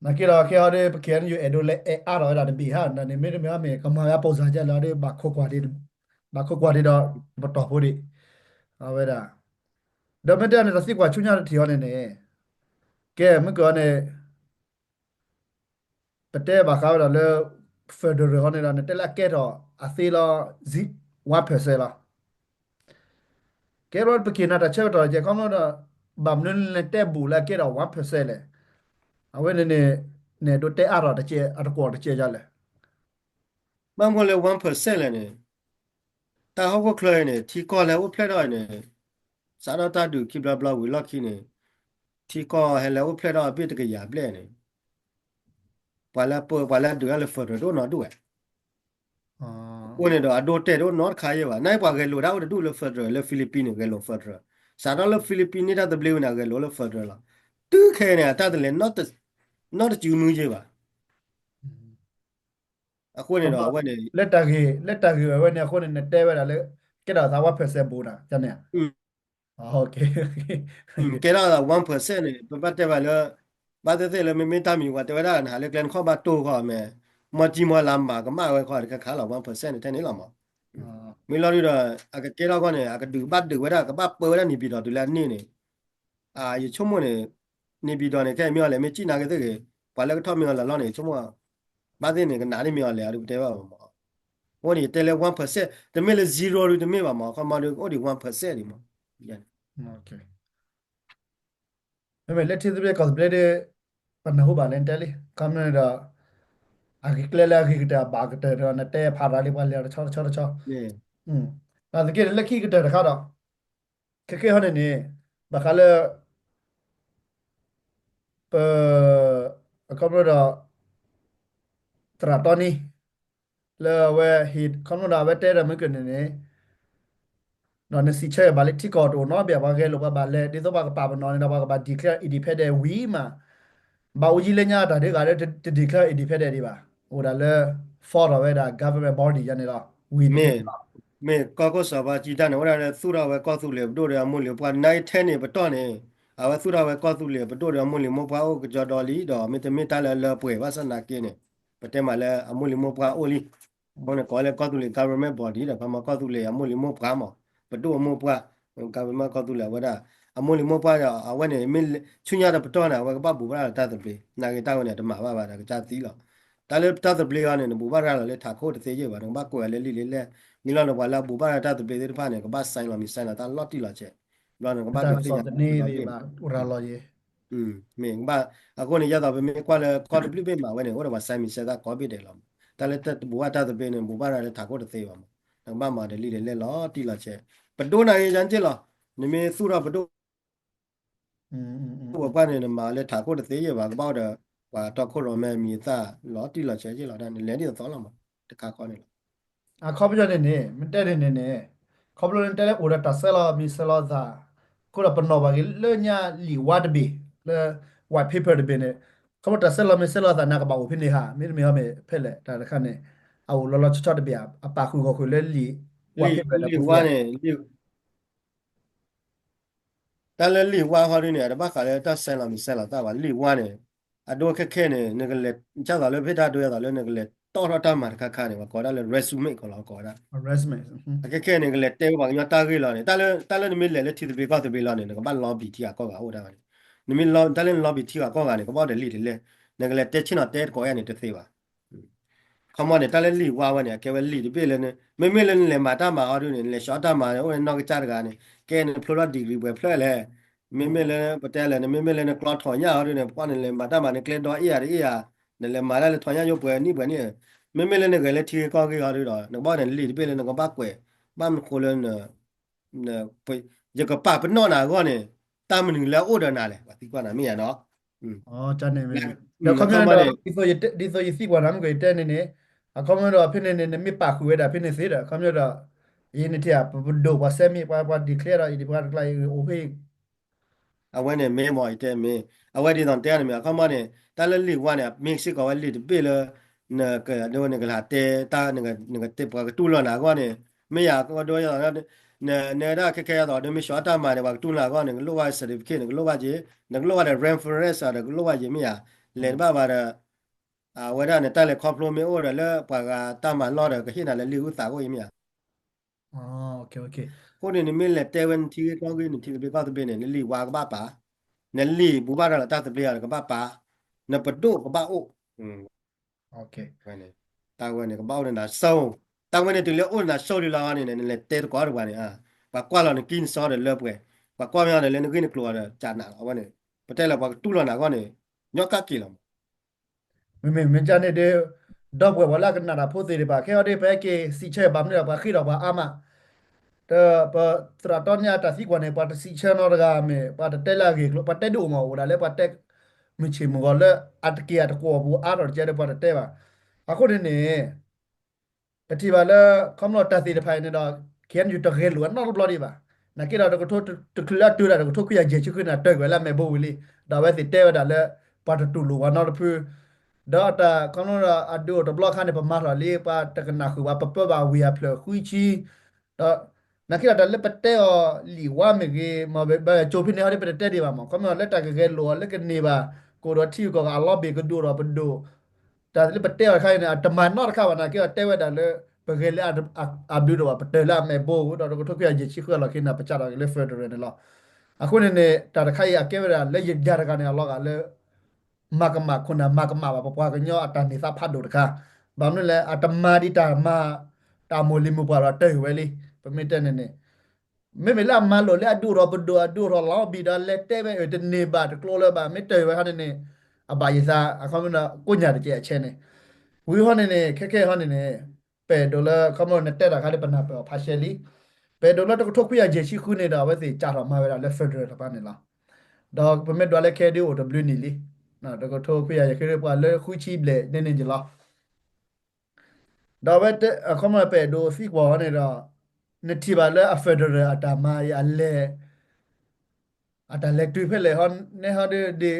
နာ်က့ဒီးခဲအံၤဒီး ပ K N U အဲၣ်ဒိးလဲၤအဲၣ်အါထီၣ်ဝဲဒၣ်တဘ့ၣ်ဟါ န့ၣ်မ့တမ့ၢ်အီၤမ့ၢ် ကမၤဝဲအပိၢ်စၢ်ကဲလၢအီၤဒီး ဘၣ်ခိးကွၢ်ဒံး ဘၣ်ခိးကွၢ်ဒံးဒီး ပတီၢ်ဖိဒံး အဝဲဒၣ် ဒီးမ့ၢ်တဲန့ၣ်ဒီးသံကွၢ်ဆူညါတထံၣ်အီၤန့ၣ်န့ၣ် ကဲ မ့ၢ်ကီးန့ၣ် ပတဲဘၣ်ဃးဝဲဒၣ်လၢ federal ဟီန့ၣ်ဒီး နတဲလၢအကဲထီၣ်အသ့လီၤ one percent လီၤ. ကဲဘျီပက့ၤနၤတၢ်ဆၢကတီၢ်ကဲခီဖျိဒီး ဘၣ်မနုၤနတဲဘူးလၢအကဲထီၣ် one percent လဲၣ်. အဝဲန့ၣ်န့ၣ် နဲၣ်ဒိးတဲအါထီၣ်တကဲ အတကွီၢ်တကဲယါလဲၣ်. ဘၣ်မနုၤလၢ one percent လဲၣ်န့ၣ် တၢ်ဟီၣ်ခိၣ်ချၢအံၤန့ၣ် ထံကီၢ်ဟဲအိၣ်ဖျဲၣ်ထီၣ်အံၤန့ၣ် စးထီၣ်တၢ်ဒုးခံဘျီဘျီဝံၤလီၢ်ခံန့ၣ် ထံကီၢ်ဟဲလၢအိၣ်ဖျဲၣ်ထီၣ်အဘ့ၣ်တကယၤဘျဲၣ်န့ၣ် ပှၤလၢပှၤလၢဒုးတၢ်လၢ federal တအိၣ်နီတဒူၣ်ဝဲ အဃိန့ၣ်ဒီးအဒိတဲာ်တအိၣ်နီတခါယဲၢ်ဘၣ်. နာ်ပှၤဂဲၤလိာ်တၢ်အိၣ်တဒူၣ်လၢ federal လၢ Philippines န့ၣ် ဂဲၤလိာ် federal စးထီၣ်လၢ Philippines န့ၢ်တၢ်သဘျ့ဝဲန့ၣ် ဂဲၤလိာ်လၢ federal လီၤ. တုၤခဲအံၤန့ၣ် အတၢ်တလဲၤ နီတစုမုၢ်ယဲၢ်ဘၣ်. အဃိန့ၣ်ဒီးအဝဲန့ၣ် လၢတၢ်ဂ့ၢ် လၢတၢ်ဂ့ၢ်ဝဲန့ၣ်အဃိန့ၣ် နတဲဝဲဒၣ်လၢ ကဲထီၣ်သး one percent ဘူးနၤ ကန့ၣ် ကဲထီၣ်သး one percent န့ၣ် ပဘၣ်တဲဘၣ်လၢ ဘၣ်သ့ၣ်သ့ၣ်လၢမ့မ့ၢ်တၢ်မံၤပှၤတဲဝဲဒၣ် နဟးလၢကျဲနခီၣ်ဘၣ်တိၢ်ဃီအမဲာ် မီၢ်ကံမီၢ်လါမၤကမၣ်ဝဲခီတခါခါလီၤ one percent န့ၣ် ထဲန့ၣ်လီၤမး. မ့ၢ်လီၤဒုဒီး အကကဲထီၣ်ခီန့ၣ် အကဒုးဘၣ်ဒုးဝဲဒၣ် ကဘၣ်ပၢဝဲဒၣ် နေပြည်တော် တုၤလၢအန့ၢ်န့ၣ် ယဆိကမိၣ်န့ၣ် နေပြည်တော် န့ၣ် ခဲအံၤမ့ၢ်အီၤလဲၣ် မ့ၢ်စံၣ်နာ်က့သ့ၣ်ဂ့ၤ ပှၤလၢကထီၣ်မ့ၢ်အီၤလၢလီၢ်န့ၣ် ဆိကမိၣ် ဘၣ်သ့ၣ်န့ၣ် ကနးန့ၢ်မ့ၢ်အီၤလဲၣ် အဒုပတဲဘၣ်မး. အဃိန့ၣ် ယတဲလၢ one percent တမ့ၢ်လၢ zero ဒုတမ့ၢ်ဘၣ်မး ခီမီဒုအိၣ်ဒံး one percent ဒံးမး. မ့မ့ၢ်လၢထံသဘျ့ကီၢ်သဘျ့ဒီး ပနၢ်ဟူဘၣ်လၢနတဲလံ ခီမီဒီး အဂ့ၤကျဲလၢအဂ့ၤကတၢၢ်အဘၣ်ကတၢၢ်ဒီး နတဲဖးရၤလံပှၤလဲၤတဆီတဆီတဆီ နာ်သက့လၢခံကတၢၢ်တခါဒီး ခဲကဲဟီန့ၣ်န့ၣ် ဘၣ်ဃးလၢ ပ အခီဖျိဒီး သရၣ်တီနံ လၢအဝဲဟ့ၣ် ခီဖျိဒီးအဝဲတဲဒီးမ့ၢ်ကန့ၣ်န့ၣ် ဒီးနစံးဆၢဘၣ်လၢထံကီၢ်တအိၣ်နီတဘ့ၣ် ပှၤဂဲၤလိာ်ပှၤဘၣ်လဲၤ ဒ်သိးပှၤကပာ်ပနီၣ်န့ၣ်ဒီး ပှၤကဘၣ် declare independent ဝံၤမး ဘၣ်အိၣ်ယံာ်လၢညါတၢ်ဒ်ဂၤလၢတ declare independent ဒံးဘၣ် အိၣ်ဒၣ်လၢ form ထီၣ်ဝဲဒၣ် government body ယါန့ၣ်လီၤ ဝံၤန့ၣ် မ့ၢ်ကီၢ်ခိၣ်စီၤဘၣ်ကံတၢ်န့ၣ် အိၣ်ဒၣ်လၢသူၣ်ထီၣ်ဝဲကီၢ်သူလ့ၤပဒိၣ်ဒီးအမိၢ်လံၤပှၢ် နထဲန့ၣ်ပတီၢ်န့ၣ် အဝဲသူၣ်ထီၣ်ဝဲကီၢ်သူလ့ၤပဒိၣ်ဒီးအမိၢ်လံၤမိၢ်ပှၢ်အိၣ်ကစီဒီလံဒီး မ့တမ့ၢ်တၢ်လၢအလၢပှဲၤဘၣ်ဆၣ်သနာ်က့န့ၣ် ပတဲမးလၢအမိၢ်လံၤမိၢ်ပှၢ်အိၣ်လံ. အဃိန့ၣ် ကိးလၢကီၢ်သူလ့ၤ government body ဒီး ခီမီကီၢ်သူလ့ၤအမိၢ်လံၤမိၢ်ပှၢ်မး ပဒိၣ်အမိၢ်ပှၢ် government ကီၢ်သူလ့ၤအဝဲဒၣ် အမိၢ်လံၤမိၢ်ပှၢ်ဒီး အဝဲန့ၣ် မ့ၢ်ဆူညါဒီးပတီၢ်န့ၣ် အဝဲကဘၣ်ဘူးဘၣ်ရၤလီၤတၢ်သဘျ့ နာ်က့တၢ်ဝဲန့ၣ် တမၤဘၣ်ဘၣ်ဒီး ကစၢ်သံလီၤ. တၢ်လၢတၢ်သဘျ့အီၤန့ၣ် နဘူးဘၣ်ရၤလီၤလၢထးခိၣ်တသ့ယဲၢ်ဘၣ် နကဘၣ်ကွဲးအီၤလၢလံာ်လၢလဲၢ် မ့ၢ်လီၤနပှၤလၢအဘူးဘၣ်ရၤတၢ်သဘျ့သ့ၣ်တဖၣ်န့ၣ် ကဘၣ် sign လီၤမံၤ sign လီၤတၢ်လီၤတံၢ်လီၤဆဲး ဘျီနကဘၣ်ဒိးသ့ၣ်ညါ မ့ၢ် အဃိန့ၣ် ယဲသိးပမ့ၢ်ကွၢ်လၢကီၢ်တဘျုးဘ့ၣ်မးဝဲန့ၣ် အိၣ်ဒီးပှၤ sign မံၤ sign တၢ်ကိးဘ့ၣ်ဒဲးလီၤမး. တၢ်လၢတဘူးဘၣ်တၢ်သဘျ့န့ၣ် ဘူးဘၣ်ရၤလၢထးခိၣ်တသ့ဘၣ်မး. နကဘၣ်မၤဒီးလံာ်လၢလဲၢ်လီၤတံၢ်လီၤဆဲး ပဒိၣ်နာ်က့ယါက့ၢ်လီၤ. နမ့ၢ်သူၣ်ထီၣ်ပဒိၣ် ပပှၢ်န့ၣ် နမၤလၢထးခိၣ်တသ့ယဲၢ်ဘၣ် ကဘၣ်အိၣ်ဒီး ပှၤတီခိၣ်ရိၣ်မဲမံၤအသၣ်လီၤတံၢ်လီၤဆဲးယဲၢ်လီၤ နလဲၤဒ်သိးသိးလီၤမး တခါခီန့ၣ်လီၤ. အခီပညီန့ၣ်န့ၣ် မ့ၢ်တဲန့ၣ်န့ၣ်န့ၣ် ခီဖျိလၢနတဲလၢအိၣ်ဒီးတၢ်ဆဲးလီၤမံၤဆဲးလီၤသၣ် အဃိဒီးပနီၣ်ဘၣ်က့ၤလၢညါလံာ်ဝါတဘ့ၣ် လၢ white paper တဘ့ၣ်န့ၣ် ခီဖျိတၢ်ဆဲးလီၤမံၤဆဲးလီၤသၣ်န့ၣ် ကဘၣ်အိၣ်ဖဲန့ၣ်ဧါ မ့တမ့ၢ်ဟီမ့ၢ်ဖဲလဲၣ် တၢ်တခါန့ၣ် အအိၣ်လီၤလီၤဆီဆီတဘ့ၣ်ဧါ အပာ်ဃုာ်ဂီၢ်ဃုာ်လၢလံာ် white paper လံာ်ဝါန့ၣ် တၢ်လၢလံာ်ဝါဟီဒ်န့ၣ် အတဘၣ်ဃးလၢတၢ်ဆဲးလီၤမံၤဆဲးလီၤသၣ်ဘၣ် လံာ်ဝါန့ၣ် အဒိခဲခဲန့ၣ် နကလဲၤ ဒ်သိးလၢဖဲတၢ်ဒိဒ်သိးလၢနကလဲၤတီၣ်ထီၣ်တၢ်မၤတခါခါန့ၣ် ပှၤကိးဒၣ်လၢ resume ကီးလီၤ ကိးဝဲဒၣ် အခဲခဲန့ၣ် နကလဲၤတဲဝဲပှၤကညီတၢ်ဂ့ၢ်လီၤန့ၣ် တၢ်လၢ တၢ်လၢနမ့ၢ်လဲၤလၢထံသဘျ့ကီၢ်သဘျ့လီၤန့ၣ် နကဘၣ် lobby ထံဂၤကီၢ်ဂၤအိၣ်ဒၣ်ဝဲန့ၣ် နမ့ၢ် တၢ်လၢန lobby ထံဂၤကီၢ်ဂၤန့ၣ် ကဘၣ်အိၣ်ဒီးလံာ်တလဲၢ် နကလဲၤတဲဆ့ၣ်နီၤတဲတကိးယါန့ၣ် တသ့ဘၣ် ခီမီန့ၣ် တၢ်လၢလံာ်ဝါဝဲန့ၣ် အကဲဝဲလံာ်တဘ့ၣ်လၢ မ့မ့ၢ်လၢနလဲၤမၤတၢ်မၤဟီဒ်န့ၣ် နလဲၤဆှီတၢ်မၤန့ၣ် အိၣ်လၢနီၢ်ကစၢ်တဂၤန့ၣ် ကဲနဖျိထီၣ် degree ပှဲၤဖျၢၣ်လဲၣ် မ့မ့ၢ်လၢပတဲလဲၣ် နမ့မ့ၢ်လၢနကျီထီၣ်ညၣ်ဟီဒ်န့ၣ် ပှၤန့ၣ်လဲၤမၤတၢ်မၤန့ၣ် ကျဲဒီအ့ၣ်ယၤတအ့ၣ်ယၤ နလဲၤမၤတၢ်လၢထီၣ်ညၣ်ယိပှဲၤနံၣ်ပှဲၤနံၣ် မ့မ့ၢ်လၢနဂဲၤလၢထံဂ့ၢ်ကီၢ်ဂ့ၢ်ဟီဒ်ဒီး နကဘၣ်န့ၣ်လံာ်တဘ့ၣ်လၢနကဘၣ်ကွဲး ဘၣ်မနုၤဃိလၢ ယကပာ်ပနီၣ်နၤအဂီၢ်န့ၣ် တၢ်မနုၤလၢအအိၣ်ဒီးနၤလဲၣ် ပှၤသံကွၢ်နၤမ့ၢ်ယါနီၤ ဒီးခီပညီန့ၣ်ဒီး ဒ်သိးယသံကွၢ်နၤမ့ၢ်က့ၤတဲန့ၣ်န့ၣ် အခီပညီဒီးဖဲန့ၣ်န့ၣ် နမ့ၢ်ပာ်ဃုာ်ဝဲဒၣ်ဖဲန့ၣ်သ့ဒီး အခီပညီဒီး ယန့ၣ်ထံၣ်ဧါ ပပဒိၣ်ပှၤစဲမ့ၢ်ပှၤ ပှၤ declare ဒီး ယဒံးပှၤတကျါ ယအိၣ်ဖဲ အဝဲန့ၣ်မ့ၢ်မ့ၢ်ယတဲမ့ၢ် အဝဲဒ်သိးတဲန့ၣ်မ့ၢ် အခီပညီန့ၣ် တၢ်လၢလံာ်ဝါန့ၣ် မ့ၢ်စ့ၢ်ကီးဝဲလံာ်တဘ့ၣ်လၢ နကဒိနကလၤတဲတၢ် နကတဲပှၤကတူၢ်လိာ်နၤအဂီၢ်န့ၣ် မ့ၢ်ယၤကဒိ နဒၣ်ခဲခဲအသိး နမ့ၢ်ဆှီတၢ်မၤန့ၣ် ပှၤကတူၢ်လိာ်နၤအဂီၢ်န့ၣ် နကလိၣ်ဘၣ် certificate နကလိၣ်ဘၣ်က့ၤ နကလိၣ်ဘၣ်ဒီး reference ဒီးကလိၣ်ဘၣ်က့ၤမ့ၢ်ယၤ လဲၤတဘၣ်ဘၣ်ဒီး အဝဲဒၣ်န့ၣ် တၢ်လဲၤခီဖျိမ့ၢ်အိၣ်ဒီးလၢပှၤဂၤတၢ်မၤလီၢ်ဒီး ကဟ့ၣ်နၤလၢလံာ်အုၣ်သးအိၣ်အံၤမ့ၢ်ဧါ အဃိန့ၣ် နမ့ၢ်လဲၤတဲဝဲနထံဂ့ၢ်ကီၢ်ဂ့ၢ် နထံသဘျ့ကီၢ်သဘျ့န့ၣ် နလံာ်ဝါကဘၣ်ပာ်, နလံာ်ဘူးဘၣ်ရၤလီၤတၢ်သဘျ့အီၤန့ၣ် ကဘၣ်ပာ်, နပဒိၣ်ကဘၣ်အိၣ်, တၢ်ဝဲန့ၣ် ကဘၣ်အိၣ်ဒီးနၤစိၤ, တၢ်ဝဲန့ၣ်တုၤလၢအိၣ်ဒီးနၤစိၤလံလီၤန့ၣ် နလဲၤတဲသကိးတပှၤန့ၣ်, ပှၤကွၢ်လီၤနကံၢ်နစီဒီးလၢပှဲၤ, ပှၤကွၢ်မ့ၢ်အီၤဒီးလၢနဂ့ၢ်နကျိၤအီၤဒီး ကနးလီၤ အဝဲန့ၣ်, ပတဲလၢပှၤကတူၢ်လိာ်နၤအဂီၢ်န့ၣ်, ညီကၣ်က့ၤလီၤမး မ့မ့ၢ်မ့ၢ်ကန့ၣ်ဒီး ဒီပုၢ်ဝဲၢ်ပှၤလၢအကနၣ်တၢ်ဖိသ့ၣ်တဖၣ် ခဲအံၤဒီး ပဟဲက့ၤစံးဆၢဘၣ်မနုၤဒီး ပှၤဃ့ထီၣ်ပှၤအါမး, ဒီးပသရၣ်တီနံအတၢ်သံကွၢ်န့ၣ် ပှၤတစံးဆၢနီတဂၤမ့ၢ် ပှၤတတဲလၢအဂ့ၢ်အကျိၤ ပှၤတဲဒိၣ်မး အိၣ်ဒၣ်လၢပှၤတဲ မုၢ်ဆ့ၣ်မုၢ်ဂီၤလၢအတက့ၢ်အတကွီၢ်ပူၤအါထီၣ်တကဲဒီးပှၤတတဲဘၣ်. အဃိန့ၣ်န့ၣ် ပထံၣ်ဘၣ်လၢ ခီဖျိတၢ်သ့ၣ်တဖၣ်အံၤန့ၣ်ဒီး KNU တဂဲၤလိာ်အနီတဘျီဒံးဘၣ်. နာ်က့ဒီးတကထိ တချုးလၢအတုၤဒၣ်တကထိခွံကယၤယဲၢ်ဆံဃုန့ၣ် တၢ်ကွဲးလၢအမဲာ်ဘိဝံၤလံ. ဒီးအဝဲသ့ၣ်တဲဝဲဒၣ်လၢ ပှၤတတူၢ်လိာ်ပှၤနီတဖု ဒီးတၢ်ခီဖျိဒီးအဒုးအိၣ်တဘျီအခါန့ၣ် ပမၤထီၣ်လံ ပှၤတကနၣ်ဃုာ်ဘၣ် ပပၢဘၣ်ဝံၤအဖျၢၣ်ဃုဆံ ဒီး နာ်က့ဒီးတၢ်လၢပတဲအီၤလံာ်ဝါမ့ၢ်ဂ့ၤ မ့ၢ်ဘၣ်ကၠိဖဲန့ၣ်ဟီဒီး ပတတဲဒံးဘၣ်မး ခီဖျိလၢတၢ်ကဂဲၤလိာ်အီၤလၢကန့ၢ်ဘၣ် ကအိၣ်ဒီးထံဂုၤကီၢ်ဂၤအလီၢ်ဘ့ၣ်ကဒိၣ်ဒီးပဒိၣ် တၢ်လၢပတဲအီၤတခါအံၤန့ၣ် အတမၤနီတခါဘၣ် နာ်က့ဒီးတဲဝဲဒၣ်လၢ ပဂဲၤလၢအဘျုးဒီးဘၣ် ပတၢၢ်လၢအမဲာ်ဘိ ဒီးတကထိခွံကယၤယဲၢ်ဆံဃုအလီၢ်ခံန့ၣ် ပစးထီၣ်က့ၤလၢ federal န့ၣ်လီၤ. အဃိန့ၣ်န့ၣ် တၢ်တခါအံၤအကဲဝဲဒၣ်လၢယၤတဂၤန့ၣ် အလီၤဂာ်လၢ မၤကမၣ်ခိၣ်နၢ် မၤကမၣ်ဘၣ်ပပှၤကညီအတၢ်န့ၢ်သါဖးဒိၣ်တခါ, ဘၣ်မနုၤလဲၣ် အတမၤဒံးတၢ်မၤ တၢ်မိၢ်လံၤမိၢ်ပှၢ်ဒီးတၢၢ်ဝဲလံ, ပမ့ၢ်တဲန့ၣ်န့ၣ် မ့မ့ၢ်လၢအမၤလိာ်လၢအဒုးအိၣ်ထီၣ်ပဒိၣ် အဒုးအိၣ်ထီၣ်လီၤဘံၣ်ဒီးလဲၤတဲဝဲအၢ တန့ၢ်ဘၣ်တကျိၤလၢၤဘၣ် မ့ၢ်တၢၢ်ဝဲခါန့ၣ်န့ၣ် အဘၣ်ယသး အခီပညီ ကိးညါတကဲအဆဲန့ၣ်, ဝံၤဟီန့ၣ်န့ၣ် ခဲခဲဟီန့ၣ်န့ၣ် ပအဲၣ်ဒိးလၢ ခီဖျိနတဲတၢ်ခါဒီးပနၢ်ပၢၢ်အီၤဖးရှဲလံ, ပအဲၣ်ဒိးလၢတကထိခွံကယၤယဲၢ်ဆံဃုန့ၣ်ဒီး အဝဲသ့ၣ်စးထီၣ်မၤဝဲဒၣ်လၢ federal တဖၣ်န့ၣ်လီၤ. ဒီးပမ့ၢ်ဒွးလၢခဲဒုးအိၣ်တဘျုးနံၣ်လံ, တကထိခွံကယၤယဲၢ်ဆံဃု ပှၤလၢဃုဆံဘျဲၣ်န့ၣ်န့ၣ်က့ၤလီၤ. ဒီးအဝဲတဲ အခီပညီပအဲၣ်ဒိးသံကွၢ်အီၤန့ၣ်ဒီး နထံၣ်ဘၣ်လၢအ federal အတၢ်မၤအံၤအလဲၤ အတၢ်လဲၤတုၤဖဲလဲၣ် နဲဟီဒ်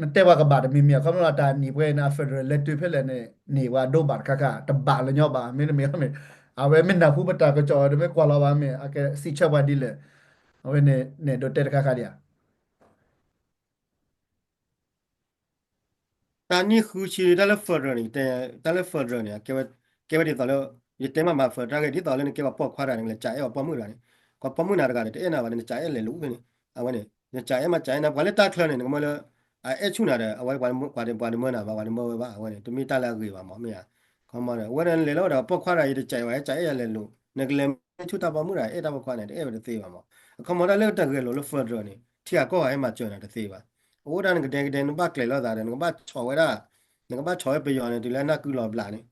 နတဲပှၤကဘၣ်တမံၤမံၤ အခီပညီအတၢ်နံၣ်ပှဲၤန့ၣ် အ federal လဲၤတုၤဖဲလဲၣ်န့ၣ် န့ၢ်ပှၤဒိဘၣ်တခါခါ တဘၣ်လၢၤညီဘၣ် မ့တမ့ၢ် အဝဲမ့ၢ်နၢ်ဟူပတၢ်ကစီၣ်ဒီးမ့ၢ်ကွၢ်လီၤဘၣ်မ့ၢ် အကစံးဆၢပှၤဒ်လဲၣ်, အဝဲန့ၣ် နဲၣ်ဒိးတဲတခါခါဒံးဧါ. တၢ်နံၣ်ဃုဆံ တၢ်လၢ federal န့ၣ် ယတဲ တၢ်လၢ federal န့ၣ် အကဲဝဲ ကဲဝဲဒ်သိးလၢ ယတဲမးမၤ federal တၢ်ဂ့ၢ် ဒ်သိးလၢနကဲပှၤပိာ်ခွါတဂၤန့ၣ် နကလဲၤကးအဲၣ်ပှၤပိာ်မုၣ်တဂၤန့ၣ် ပှၤပိာ်မုၣ်နၤတဂၤဒီး တအဲၣ်နၤဘၣ်န့ၣ် နကးအဲၣ်လဲၤလူၤဖဲန့ၣ် အဝဲန့ၣ် နကးအဲၣ်မးကးအဲၣ်နၤ ပှၤလၢတၢ်ချၢန့ၣ် နကမၢလၢ အအဲၣ်ဆူၣ်နၤဒီး အဝဲပှၤတမၢနၤဘၣ် ပှၤတမၢနၤဘၣ် အဝဲန့ၣ် တမ့ၢ်တၢ်လၢအဂ့ၤဘၣ်မး မ့ၢ်ဧါ ခီမီဒီး အဝဲဒၣ်လဲၤလီၤဝဲဒီး ပိာ်ခွါတဂၤ ယတကးဝဲ ကးအဲၣ်ယၤလဲၤလူၤ နကလဲၤမ့ၢ်ဆူၣ်တၢ်ပိာ်မုၣ်တဂၤ အဲၣ်တၢ်ပိာ်ခွါန့ၣ် တအဲၣ်ဝဲတသ့ဘၣ်မး အခီမီတၢ်လၢတဂဲၤလိာ်လၢ federal န့ၣ် ထံဂၤကီၢ်ဂၤဟဲမၤစၢၤနၤတသ့ဘၣ် အအိၣ်ဒၣ်နကဒဲကဒဲ နဘၣ်ကျဲၤလိာ်သးဒီး နကဘၣ်ဆီၣ်ဝဲဒၣ် နကဘၣ်ဆီၣ်ဝဲပယီၤန့ၣ် တုၤလၢအနၢ်ကုလီၤဘျးန့ၣ်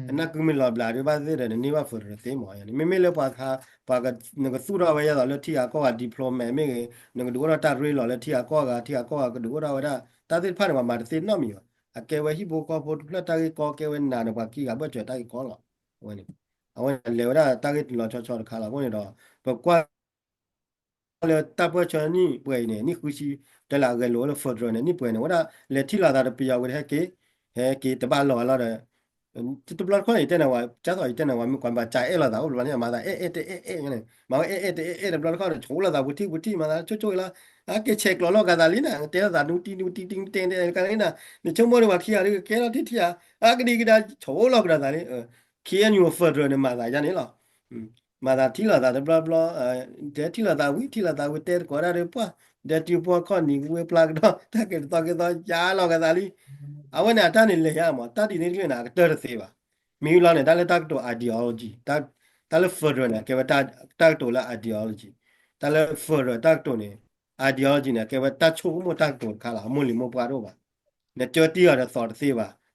အနၢ်ကုမ့ၢ်လီၤဘျးဒုးဘၣ်သ့ၣ်ဒီး နန့ၢ်ဘၣ် federal တသ့မး မ့မ့ၢ်လၢပှၤခါ ပှၤ နကသူၣ်ထီၣ်ဝဲယဲသိးလၢထံဂၤကီၢ်ဂၤ diploma မ့ၢ်ဂ့ၤ နကဒုးအိၣ်ထီၣ်တၢ်ရ့လိာ်လၢထံဂၤကီၢ်ဂၤ ထံဂၤကီၢ်ဂၤကဒုးအိၣ်ထီၣ်ဝဲဒၣ် တၢ်သ့ၣ်တဖၣ်န့ၣ် ပှၤမၤတသ့နီတမံၤဘၣ် အကဲဝဲဟံၣ်ဖိဃီဖိတဖျၢၣ်တၢ်ဂ့ၢ်ကီ ကဲဝဲနၤဒီးပှၤခံဂၤဘၣ်စၢၤတၢ်ဂ့ၢ်ကီလီၤ အဝဲန့ၣ် အဝဲလဲၤဝဲဒၣ်တၢ်ဂ့ၢ်လီၤဆီဆီတခါလီၤ အဃိန့ၣ်ဒီး ပကွၢ် လၢတၢ်ပၢၢ်ဆၢနံၣ်ပှဲၤအံၤန့ၣ် နံၣ်ဃုဆံ တဲလၢအဂဲၤလိာ်လၢ federal န့ၣ် နံၣ်ပှဲၤန့ၣ် ဝဲဒၣ်လဲၤထံၣ်လိာ်သးဒီးပယီၤဝဲဟဲက့ၤ ဟဲက့ၤတဘၣ်လီၤလီၤဒီး တဘျီတခီၣ်န့ၣ် ယတဲန့ၣ်ဝဲ ကၢ်သိးယတဲန့ၣ်ဝဲ မ့ၢ်ကွၢ်ဘၣ်ကးအဲၣ်လိာ်သးအိၣ်တဘျီန့ၣ် မၤသးအဲၣ်အဲၣ်တအဲၣ်အဲၣ်န့ၣ် မၤဝဲအဲၣ်အဲၣ်တအဲၣ်အဲၣ်တဘျီတခီၣ်န့ၣ် ဆိးလိာ်သးပူၤထံၣ်ပူၤထံၣ် မၤသးဆိၣ်ဆိၣ်လီၤ အကဲဆဲးကျိးလိာ်ကသးလံန့ၣ် တဲလိာ်သးနူတံနူတံတံတတဲတဲကန့ၣ် နဆိကမိၣ်န့ၣ် ပှၤခံဂၤဒ်ကဲထီၣ်ထံၣ်ထံၣ်ဧါ အကဒံကဒါ ဆိးလိာ်ကဒီးသးလံ ခ့အညိ federal န့ၣ် မၤသးယါန့ၣ်လီၤ မၤသးထံၣ်လိာ်သးတဘျီဘျီ တဲထံၣ်လိာ်သးဝံၤ ထံၣ်လိာ်သးဝံၤ တဲတကိးဒၣ်ဒီးပှၢ် ဒဲတံၤပှီၢ်ခီၣ်နံၤဝ့ပျၢ်ကဒီး တၢ်ကဲတသီကဲသီယါလီၤကသးလံ အဝဲန့ၣ်အတၢ်န့ၣ်လဲၤယါမး တၢ်ဒ်န့ၣ်တကလုာ်န့ၣ် အကတၢၢ်တသ့ဘၣ် မ့ၢ်လီၤန့ၣ် တၢ်လၢတၢ်ကတိၤ ideology တၢ်လၢ federal န့ၣ် အကဲဝဲတၢ်ကတိၤလၢ ideology တၢ်လၢ federal တၢ်ကတိၤန့ၣ် ideology န့ၣ် အကဲဝဲတၢ်ဆိကမိၣ်တၢ်ကတိၤတခါလီၤ အမိၢ်လံၤမိၢ်ပှၢ်တအိၣ်ဘၣ် နကၢတံၢ်အီၤဒီးသီတသ့ဘၣ်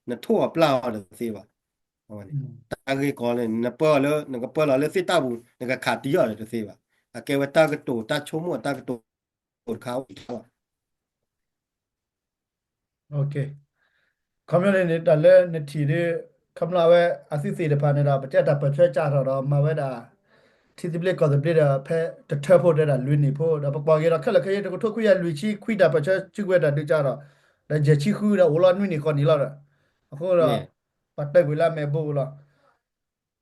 နထိၣ်အီၤပျၢ်အီၤတသ့ဘၣ် တၢ်ဂ့ၢ်ကီလၢ နပၢအီၤလၢ နကပၢလီၤလၢသ့ၣ်တၢ်ပူၤ နကခးတံၢ်အီၤဒီးတသ့ဘၣ် အကဲဝဲတၢ်ကတိၤ တၢ်ဆိကမိၣ်တၢ်ကတိၤတခါအံၤလီၤ ခီပညီန့ၣ်န့ၣ် တၢ်လၢနထံၣ်ဒ် ခီပညီအဝဲ အသုသ့ၣ်တဖၣ်န့ၣ်ဒီး ပတဲတၢ်ပၢၢ်ဆၢကၢ်ထီၣ်ဒီး မၤဝဲဒၣ် ထံသဘျ့ကီၢ်သဘျ့ဒီး ဖဲတထၢဖိတဲဒၣ်လွံၢ်နံၣ်ဖိ ဒီးပကွၢ်က့ၤဒီးခဲလၢာ်ခဲဆ့ တကထိခွံကယၤလွံၢ်ဆံခွံတၢ်ပၢၢ်ဆၢစုကဝဲၤတၢ်ဒုးကၢ်ထီၣ် ဒီးယဲၢ်ဆံဃုဒီးအိၣ်လီၤနွံနံၣ်ဃိးနံၣ်လီၤဒီး အဃိဒီး ပှၤတဲကွံာ်လၢအမဲာ်ဘိလီၤ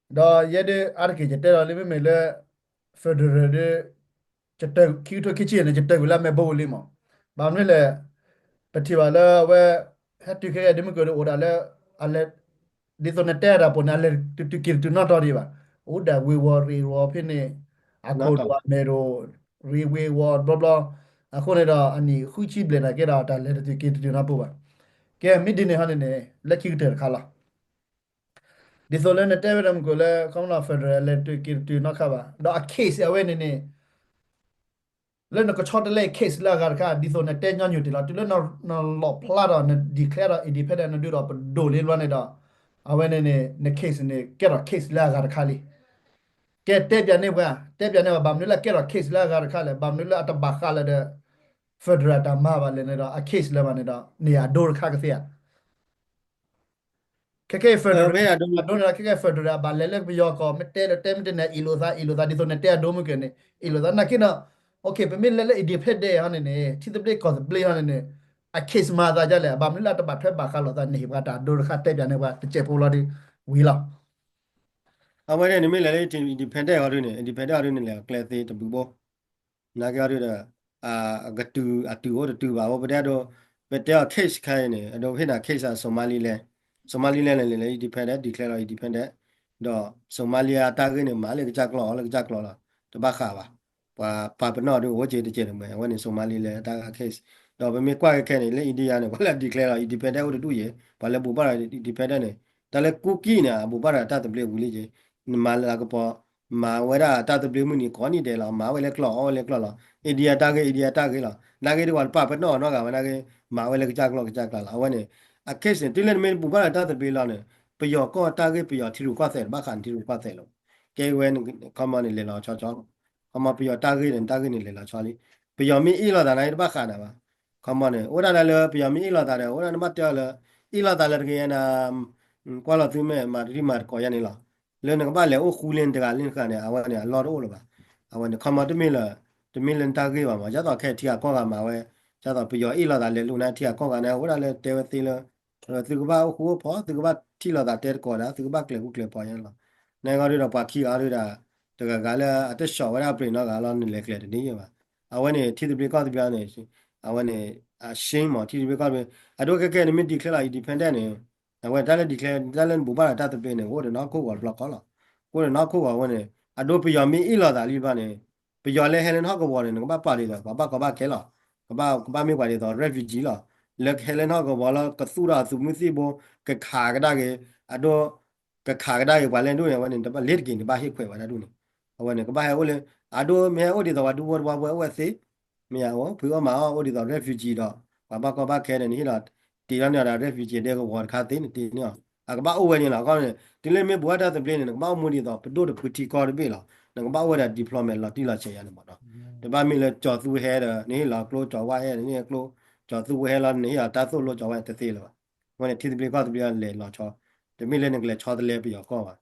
ဒီးယဲဒၣ်အါတက့ၢ်ယတဲလီၤလံမ့မ့ၢ်လၢ federal ဒီး ယတၢၢ်ခံကထိခံဆံန့ၣ် ယတၢၢ်ကွံာ်လၢအမဲာ်ဘိလံမး, ဘၣ်မနုၤလဲၣ်, ပထံၣ်ဘၣ်လၢအဝဲ ဟဲတုၤခဲကဲဒ်မုၢ်ကၢၢ်ဒီးအိၣ်ဒၣ်လၢ အလဲၤ ဒ်သိးနတဲတၢ်ပူၤန့ၣ် အလဲၤတတုၤက့ၤတတုၤနီတီဒံးဘၣ်, အိၣ်ဒၣ်ဝ့ၤဝီၤရ့ၤဝီၤဖဲန့ၣ် အခိၣ်ဒိၣ်အမဲာ်ဒိၣ် ရ့ၤဝ့ၤဝီၤဘျီဘျီ, အဃိန့ၣ်ဒီး အနံၣ်ဃုဆံဘျဲၣ်န့ၣ်ကဲဒီး တၢ်လဲၤတတုၤက့ၤတတုၤနီတပူၤဘၣ်. ကဲ မ့ၢ်ဒ်န့ၣ်ဟီန့ၣ်န့ၣ် လၢခံကတၢၢ်တခါလီၤ. ဒ်သိးလၢနတဲဝဲဒၣ်မုၢ်ကၢၢ်လၢ ခီဖျိ federal လဲၤတတုၤက့ၤတတုၤနီတခါဘၣ်, ဒီးအ case အဝဲန့ၣ်န့ၣ် လၢနကဆီတလဲ case လၢအဂၤတခါ ဒ်သိးနတဲညီနုၢ်တ့ၢ်လီၤ, တုၤလၢနလီၣ်ဖျါဒီး န declare ဒီး independent နဒုးဒီးပဒိၣ်လံဘျီန့ၣ်ဒီး အဝဲန့ၣ်န့ၣ် န case န့ၣ် ကဲထီၣ် case လၢအဂၤတခါလံ. ကဲတဲပၠးန့ၢ်ပှၤ, တဲပၠးန့ၢ်ပှၤ ဘၣ်မနုၤလၢကဲထီၣ် case လၢအဂၤတခါလဲၣ်, ဘၣ်မနုၤလၢအတဘၣ်ဃးလၢၤဒီး federal တၢ်မၤဘၣ်လဲၣ်န့ၣ်ဒီး အ case လၢၤဘၣ်န့ၣ်ဒီး န့ၢ်အဒိတခါကသ့ဧါ. ခဲကဲ federal အဒိန့ၣ်ဒီး ခဲကဲ federal အဘၣ်လဲၤလၢပယီၤကီၢ် မ့ၢ်တဲလၢတဲမ့ၢ်တဲန့ၣ် အ့ၣ်လိာ်သး အ့ၣ်လိာ်သး ဒ်သိးနတဲအဒိမုၢ်ကၢၢ်န့ၣ် အ့ၣ်လိာ်သး နာ်က့ဒီး okay ပမ့ၢ်လဲၤလၢ independent ဟီန့ၣ်န့ၣ် ထံသဘျ့ကီၢ်သဘျ့ဟီန့ၣ်န့ၣ် အ case မၤသးဒ်လဲၣ်, ဘၣ်မနုၤလၢအတဘၣ်ထွဲဘၣ်ဃးလိာ်သးန့ၣ် ဟ့ၣ်ပှၤတၢ်အဒိတခါ တဲပၠးန့ၢ်ပှၤတစဲးဖိလီၤဒ်ဝံၤလီၤ. အဝဲန့ၣ် နမ့ၢ်လဲၤလၢ independent ဟီဒ်န့ၣ် independent ဟီဒ်န့ၣ် လဲၤအကျဲသ့တဘျုးဘိ နာ်က့အီၤဒ်ဒီး အကတုၤ အတုၤအိၣ်တတုၤဘၣ်အိၣ် ပတဲအဒိ ပတဲအီၤ case ခဲအံၤန့ၣ် အဒိဖဲန့ၣ် case အ Somaliland, Somaliland န့ၣ် လဲၤလၢ independent, declare လီၤ independent, ဒီး Somalia အတၢ်ဂ့ၢ်န့ၣ် မၤလၢကစၢ်ကျိာ် အီၤလၢကစၢ်ကျိာ်လီၤ, တဘၣ်ဃးဘၣ်. ပှၤပာ်ပနီၣ်ဒ်အိၣ်က့ၤတကဲးတမှဲၤ အဝဲန့ၣ် Somaliland အတၢ်ဂ့ၢ် case, ဒီးပမ့ၢ်ကွၢ်ကဲခဲန့ၣ် လၢ India န့ၣ် ပှၤလၢ declare လီၤ independent အိၣ်တဒူၣ်ယဲၢ်, ပှၤလၢဘိးဘၣ်ဒီး independent န့ၣ် တၢ်လၢကူကံန့ၣ် အဘိးဘၣ်ဒီးတၢ်သဘျ့ဝံၤလံက့ၤ, နမၤလၢကပီၤ မၤဝဲဒၣ်တၢ်သဘျ့မုၢ်နံၤကိးနံၤဒဲးလီၤ, မၤဝဲလၢကျိာ်အီၣ်ဝဲလၢကျိာ်လီၤ, India တၢ်ဂ့ၢ် India တၢ်ဂ့ၢ်လီၤ, နာ်က့ဒီးပှၤတပာ်ပနီၣ်အီၤနီတဂၤဝဲနာ်က့, မၤဝဲလၢကစၢ်ကျိာ်ကစၢ်ကျါလီၤ, အဝဲန့ၣ် အ case န့ၣ် တုၤလၢနမ့ၢ်ဘိးဘၣ်ဒီးတၢ်သဘျ့လီၤန့ၣ်, ပယီၤကီၢ်တၢ်ဂ့ၢ် ပယီၤထံရူၢ်ကီၢ်သဲးတဘၣ်ဃးနထံရူၢ်ကီၢ်သဲးလီၤ, ကဲဝဲ ခီမီန့ၣ် လဲၤလီၤဆီဆီလီၤ, ခီမီပယီၤတၢ်ဂ့ၢ်န့ၣ် နတၢ်ဂ့ၢ်န့ၣ် လဲၤလီၤဆီလံ, ပယီၤမ့ၢ်အ့ၣ်လိာ်သးနာ်က့တဘၣ်ဃးနၤဘၣ်, ခီမီန့ၣ် အိၣ်ဒၣ်လၢပယီၤမ့ၢ်အ့ၣ်လိာ်သးဒီး အိၣ်ဒၣ်နဘၣ်တဲအီၤလၢ အ့ၣ်လိာ်သးလၢတဂ့ၤနၤ ကွၢ်လီၤသုမဲာ် မၤတထံၣ်မၤတကိးယါန့ၣ်လီၤ, လၢနကဘၣ်လဲၤအိၣ်ဃူလၢနတဂၤလၢနတဂၤန့ၣ် အဝဲန့ၣ် အလီၢ်တအိၣ်လၢၤဘၣ်, အဝဲန့ၣ် ခီမီတမ့ၢ်လၢ တမ့ၢ်လၢနတၢ်ဂ့ၢ်ဘၣ်မး, ဒ်သိးခဲထံဂၤကီၢ်ဂၤမၤဝဲ, ဒ်သိးပယီၤအ့ၣ်လိာ်သးလဲၤလိာ်နၤထံဂၤကီၢ်ဂၤန့ၣ် အိၣ်ဒၣ်လၢတဲဝဲသ့လၢ သုကဘၣ်အိၣ်ဃူအိၣ်ဖိး, သုကဘၣ်ထံၣ်လိာ်သးတဲတကိးဒီး သုကဘၣ်ကျဲၤဃူကျဲၤဖိးယါန့ၣ်လီၤ, နဂီၢ်ဒုဒီးပှၤခံဂၤဒုဒီး တဂၤဂၤလၢအတဆီၣ်ဝဲဒၣ်အပြံၤနီတဂၤလီၤ နလဲၤကျဲၤတန့ၢ်ယဲၢ်ဘၣ်, အဝဲန့ၣ် ထံသဘျ့ကီၢ်သဘျ့န့ၣ် အဝဲန့ၣ် အရှင်းမး ထံသဘျ့ကီၢ်သဘျ့ အဒိခဲကဲန့ၣ် မ့ၢ် declare လီၤ independent န့ၣ် အဝဲတၢ်လၢ declare တၢ်လၢနဘူးဘၣ်ဒီးတၢ်သဘျ့န့ၣ် ကအိၣ်ဒီးနီၢ်ခိၣ်ဂီၤတဘျီဃီလီၤ. ကအိၣ်ဒီးနီၢ်ခိၣ်ဂီၤအဝဲန့ၣ် အဒိပယီၤမ့ၢ်အ့ၣ်လိာ်သးလံဘျီန့ၣ် ပယီၤလၢဟဲလၢနဟီၣ်ကဝီၤန့ၣ် နကဘၣ်ပာ်ဒ်သိး ပှၤဘၣ်ကီဘၣ်ခဲလီၤ. ကဘၣ် ကဘၣ်မ့ၢ်ပှၤဒ်သိး refugee လီၤ. လၢကဟဲလၢနဟီၣ်ကဝီၤလၢကသူၣ်ထီၣ်အသုးမုၢ်သံၣ်ဘိ ကခးကဒါက့ၤ အဒိ ကခးကဒါက့ၤပှၤလဲၣ်ဒိၣ်န့ၣ် အဝဲန့ၣ် တဘၣ်လ့တက့ၤ တဘၣ်ဟ့ၣ်ခွဲးဝဲဒၣ်ဒိၣ်န့ၣ် အဝဲန့ၣ် ကဘၣ်ဟဲအိၣ်လၢ အဒိမ့ၢ်ဟဲအိၣ်ဒ်သိးပှၤဒူဖိတဝီဖိအိၣ်ဝဲသ့ မ့ၢ်ယၤအိၣ် ဖုအီၣ်မၤအီၣ်အိၣ်ဒ်သိး refugee ဒီး ပှၤဘၣ်ကီဘၣ်ခဲဒီး နဟ့ၣ်လီၤ တ့ထီၣ်န့ၢ်ဒီး refugee ဒဲကဝီၤတခါသ့န့ၣ် တ့န့ၢ်အီၤ အကဘၣ်အိၣ်ဝဲန့ၣ်လီၤ. ခီန့ၣ် တုၤလၢမ့ၢ်ဘူးဘၣ်တၢ်သဘျ့န့ၣ် နကဘၣ်အိၣ်မူဒ်သိးပဒိၣ်တဖုထံကီၢ်တဘ့ၣ်လီၤ. နကဘၣ်အိၣ်ဝဲဒၣ် diplomat လီၤတံၢ်လီၤဆဲးယၤန့ၣ်မးနီၤ. တဘၣ်မ့ၢ်လၢကၠီၤသူဟဲဒီး နဟ့ၣ်လီၤကျိကၠီၤဝါဟဲ နဟ့ၣ်ကျိ ကၠီၤသူဝဲဟဲလီၤ နဟ့ၣ်လီၤတၢ်သိၣ်လိကၠီၤဝါတသ့လၢၤဘၣ်. အဝဲန့ၣ် ထံသဘျ့ကီၢ်သဘျ့အလဲၤလီၤဆီ တမ့ၢ်လၢနကလဲၤဆီတလဲပယီၤကီၢ်ဘၣ်.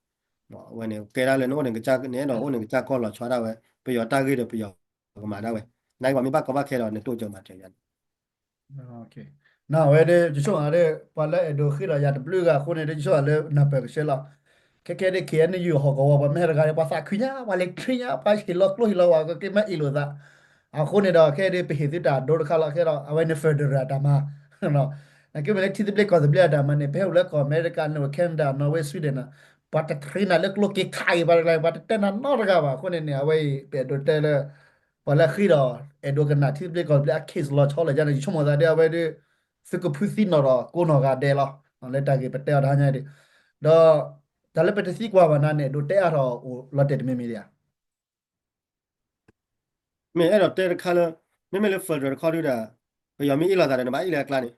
အဝဲန့ၣ် ကဲဒၣ်လၢနအိၣ်န့ၣ် နအဲၣ်ဒိးအိၣ်န့ၣ် ကစၢ်ကီၢ်လီၤဆီဒၣ်ဝဲ ပယီၤတၢ်ဂ့ၢ်ဒီးပယီၤကမၤဒၣ်ဝဲ နာ်က့ပှၤမ့ၢ်ဘၣ်ကီဘၣ်ခဲဒီး နတိစၢၤမၤစၢၤယၤန့ၣ် နဝဲဒၣ် ယဆိကမိၣ်ဒီး ပှၤလၢအဲၣ်ဒိးဃ့ဒီးယၤတဘျုးဂၤအဃိန့ၣ်ဒီး ယဆိကမိၣ်လၢနၢ်ပၢၢ်ကဆှဲလီၤ. ခဲခဲဒ် KNU ဟီၣ်ကဝီၤ ပှၤမ့ၢ်ဟဲတဂၤဒီး ပှၤသးခုညါ ပှၤလဲၤထံၣ်ညါ ပှၤဟ့ၣ်လီၤကျိဟ့ၣ်လီၤဝါ ကက့ၤမ့ၢ်အ့ၣ်လိာ်သး အဃိန့ၣ်ဒီး ခဲဒ်ပဟ့ၣ်သုတၢ်ဒိတခါလီၤ. ခဲဒီး အဝဲန့ၣ် federal အတၢ်မၤ နာ်က့မ့ၢ်လၢထံသဘျ့ကီၢ်သဘျ့အတၢ်မၤန့ၣ် ပဟဲအိၣ်လၢကီၢ်အမဲရကၤန့ၣ် Canada, Norway, Sweden န့ၣ် ပှၤတထံၣ်နၤလၢကျိက့ၤခးအံၤ ပှၤတဂၤ ပှၤတတဲနၤနီတဂၤဘၣ်. အဃိန့ၣ်န့ၣ် အဝဲအံၤ ပအဲၣ်ဒိးတဲလၢ ပှၤလၢဃ့ဒီး အဲၣ်ဒိးကနၣ်ထံသဘျ့ကီၢ်သဘျ့အ case လီၤဆီလၢၤယါန့ၣ် ယဆိကမိၣ်သးဒ်အဝဲဒၣ် သုကဖုသံနီၣ်ဒီးကိးနီၢ်ဂၤဒဲးလီၤ. လၢတၢ်ဂ့ၢ်ပတဲအီၤတဟါညါဒ် ဒီး တၢ်လၢပတသံကွၢ်ဘၣ်နၤန့ၣ် အဲၣ်ဒိးတဲအါထီၣ်အိၣ်လီၤတဲာ်တမံၤမံၤဒံးဧါ. မ့ၢ်အဲၣ်ဒိးတဲတခါလၢ မ့မ့ၢ်လၢ federal တခီဒုဒီး ပယီၤမ့ၢ်အ့ၣ်လိာ်သးဒီး နဘၣ်အ့ၣ်လၢအကျါန့ၣ်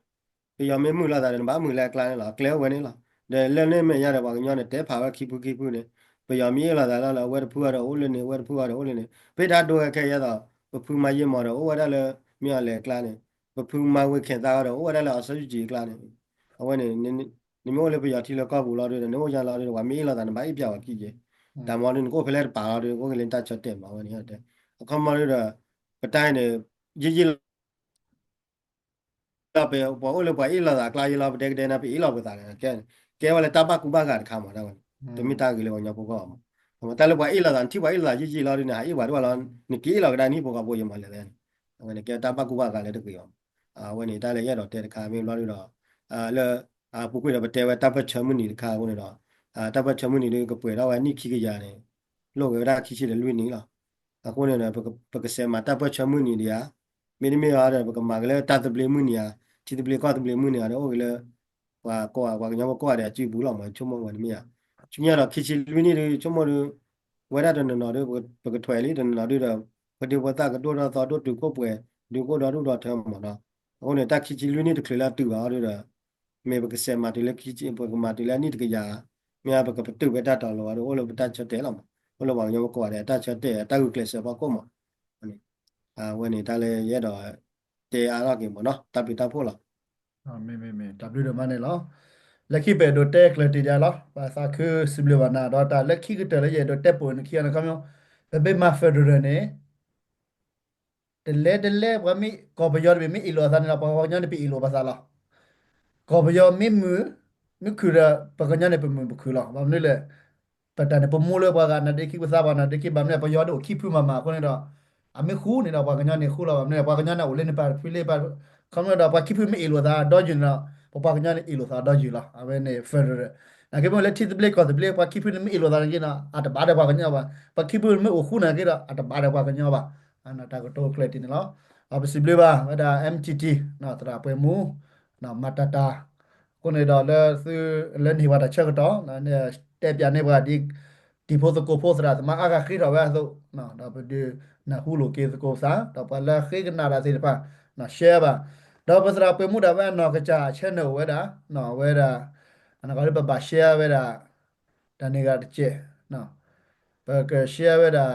ပယီၤမ့ၢ်မုာ်လိာ်သးဒီး နဘၣ်မုာ်လၢအကျါန့ၣ်လီၤ. အကျဲအိၣ်ဝဲန့ၣ်လီၤ. ဒီးလၢန့ၣ်မ့ၢ်ယါဒီး ပှၤကညီန့ၣ် တဲဖးဝဲခံဖုခံဖုန့ၣ် ပယီၤမ့ၢ်အ့ၣ်လိာ်သးလီၤလၢအဝဲတဖုအံၤဒီးအိၣ်လၢန့ၣ် အဝဲတဖုအံၤဒီးအိၣ်လၢန့ၣ် ဖဲတၢ်ဒိဝဲခဲအံၤဒ်သိး ပဖုမၤယံာ်မးဒီး အိၣ်ဝဲဒၣ်လၢ မ့ၢ်အီၤလဲၤအကျါန့ၣ် ပဖုမၤဝ့ၤခဲသးအံၤဒီး အိၣ်ဝဲဒၣ်လၢ အီစီယူကၠံအကျါန့ၣ် အဝဲန့ၣ် နမ့ၢ်အိၣ်လၢပယီၤထံလၢကီၢ်ပူၤလီၤဒုဒီး နအိၣ်ယါလီၤဒုဒီး ပှၤမ့ၢ်အ့ၣ်လိာ်သး နဘၣ်အ့ၣ်ပျးဝဲခံက့ၤ တၢ်မၤဒု နကအိၣ်ဖဲလဲၣ်တပၤလီၤဒု ကအိၣ်က့ၤလၢတၢ်ဆၢတဲာ်မး အဝဲန့ၣ် အခီမီဒုဒီး ပတၢ်အံၤန့ၣ် ယံာ်ယံာ်လီၤ ပ ပှၤအိၣ်လၢပှၤအ့ၣ်လိာ်သးအကျါယံာ်လီၤ ပတဲကဒဲနၤ ပအ့ၣ်လိာ်ပသးန့ၣ် ကဲ ကဲဝဲလၢတၢ်ဘၣ်ကူဘၣ်ဂာ်တခါမး တၢ်ဝဲန့ၣ် တမ့ၢ်တၢ်ဂ့ၤလၢပှၤကညီဖိကီၢ်မး တၢ်လၢပှၤအ့ၣ်လိာ်သး နထံၣ်ပှၤအ့ၣ်လိာ်သးယံာ်ယံာ်လီၤဒုန့ၣ် ဟးအ့ၣ်ပှၤတအိၣ်လီၤ နက့ၤအ့ၣ်လိာ်ကဒါနဟံၣ်ဖိဃီဖိယမးလဲၣ်န့ၣ် အဝဲန့ၣ် ကဲတၢ်ဘၣ်ကူဘၣ်ဂာ်လၢတဂ့ၤအီၤမး အဝဲန့ၣ် တၢ်လၢယအဲၣ်ဒိးတဲတခါမ့ၢ်ဘျီဒုဒီး လၢ အပူၤကွံာ်ဒီးပတဲဝဲတၢ်ပၢၢ်ဆၢမုၢ်နံၤတခါအဃိန့ၣ်ဒီး တၢ်ပၢၢ်ဆၢမုၢ်နံၤဒုကပှဲၤထီၣ်ဝဲနံၣ်ခံကယၤန့ၣ် လိၣ်က့ၤဝဲဒၣ်ခံဆံဒီးလွံၢ်နံၣ်လီၤ. အဃိန့ၣ်ဒီး ပကစဲးမၤတၢ်ပၢၢ်ဆၢမုၢ်နံၤဒံးဧါ, မ့တမ့ၢ်အီၤဒီး ပကမၤက့ၤလၢတၢ်သဘျ့မုၢ်နံၤဧါ, ထံသဘျ့ကီၢ်သဘျ့မုၢ်နံၤဧါဒီး အိၣ်က့ၤလၢ ပှၤကိးဂၤ ပှၤကညီဖိကိးဂၤဒဲးအစုပူၤလီၤမး ဆိကမိၣ်ဝဲတမ့ၢ်ဧါ. ဆူညါဒီးခံဆံလွံၢ်နံၣ်ဒု ဆိကမိၣ်ဒု ဝဲဒၣ်တနီၤနီၤဒု ပကထွဲးလံ တနီၤနီၤဒုဒီး ပဒုဖိသၣ်ကဒိၣ်ထီၣ်သီဒိၣ်တုာ်ခိၣ်ပှဲၤ ဒုးကအိၣ်ဒီဒူၣ်ဒီထၢမးနီၤ. အဃိန့ၣ် တၢ်ခံဆံလွံၢ်နံၣ်တချုးလၢအတုၤဘၣ်အီၤဒုဒီး မ့ၢ်ပကစဲးမၤတုၤလၢခံဆံ ပကမၤတုၤလၢအနံၣ်တကယၤ, မ့ၢ်ပကပတုာ်ဖဲတၢ်တီၤလိၤအီၤဒီး အိၣ်လၢပတၢ်ဆၢတဲာ်လီၤမး, အိၣ်လၢပှၤကညီဖိကိးဂၤဒဲးအတၢ်ဆၢတဲာ် အတၢ်ဂုာ်ကျဲးစၢးဖီခိၣ်မး. အဝဲန့ၣ်တၢ်လၢယအဲၣ်ဒိးတဲအါထီၣ်က့ၤမးနီၤ တၢ်ဘျုးတၢ်ဖှိၣ်လီၤ. မ့မ့မ့ၢ် တၢ်ဘျုးဒိၣ်မးန့ၣ်လီၤ. လၢခံပအဲၣ်ဒိးတဲကျၢၤတံၢ်ဒ်အံၤလီၤ. ပသးခုစံးဘျုးဘၣ်နၤ ဒီးတၢ်လၢခံကတၢၢ်လၢယအဲၣ်ဒိးတဲပိာ်နခံဂၤန့ၣ်ခီ ပမ့ၢ်မၤ federal န့ၣ် တလဲတလဲ ပှၤမ့ၢ် ကီၢ်ပယီၤတဘ့ၣ်မ့ၢ်အ့ၣ်လိာ်အသးန့ၣ်ဒီး ပှၤကညီန့ၣ် ပအ့ၣ်လိာ်ပသးလီၤ. ကီၢ်ပယီၤမ့ၢ်မုာ် မ့ၢ်ခုၣ်ဒီး ပှၤကညီန့ၣ် ပမုာ်ပခုၣ်လီၤ. ဘၣ်မနုၤလဲၣ် ပတၢ်န့ၣ် ပမူလၢပှၤဂၤနါဒ့ခံ ပသးပှၤနါဒ့ခံ ဘၣ်မနုၤလဲၣ် ပယီၤဒ်အိၣ်ခံဖုမးမးအဃိန့ၣ်ဒီး အမ့ၢ်ဃူန့ၣ်ဒီး ပှၤကညီန့ၣ်ဃူလီၤ. ဘၣ်မနုၤလဲၣ် ပှၤကညီန့ၣ်အိၣ်လၢနပၢ်တဖုလၢပၢ် ခီမ့ၢ်ဒီး ပှၤခံဖုမ့ၢ်အ့ၣ်လိာ်သးဒီယုၢ်န့ၣ်ဒီး ပပှၤကညီန့ၣ်အ့ၣ်လိာ်သးဒီယုၢ်လီၤ. အဝဲန့ၣ် federal နာ်က့မ့ၢ်လၢထံသဘျ့ကီၢ်သဘျ့ ပှၤခံဖုန့ၣ်မ့ၢ်အ့ၣ်လိာ်သးနာ်က့ဒီး အတဘၣ်ဒီးပှၤကညီဘၣ်. ပှၤခံဖုမ့ၢ်အိၣ်ဃူနာ်က့ဒီး အတဘၣ်ဒီးပှၤကညီဘၣ်. တၢ်ကတိၤကျၢၤတံၢ်န့ၣ်လီၤ. ပစံးဘျုးဘၣ် ဝဲဒၣ် M T T သရၣ်ပှဲၤမူ မၤတၢ်တၢ် အဃိန့ၣ်ဒီးလၢသု လၢနဟ့ၣ်ပှၤတၢ်ဆၢကတီၢ် တဲပၠးန့ၢ်ပှၤဒ် တံၤဖိသကိးဖိ သရၣ်သမါအါဂၤဃ့ထီၣ်ဝဲအသိး ဒီးပဒုးနၢ်ဟူလိာ်က့ၤသကိးပသး ဒီးပှၤလၢဃ့ကနၣ်တၢ်သ့ၣ်တဖၣ် share ဘၣ်. ဒီးပသရၣ်ပှဲၤမူဒၣ်ဝဲအနီၢ်ကစၢ် channel ဝဲဒၣ် ဝဲဒၣ် အနီၢ်ကီၢ်လၢပဘၣ် share ဝဲဒၣ် တၢ်န့ၢ်ဂၤတကဲး ပက share ဝဲဒၣ်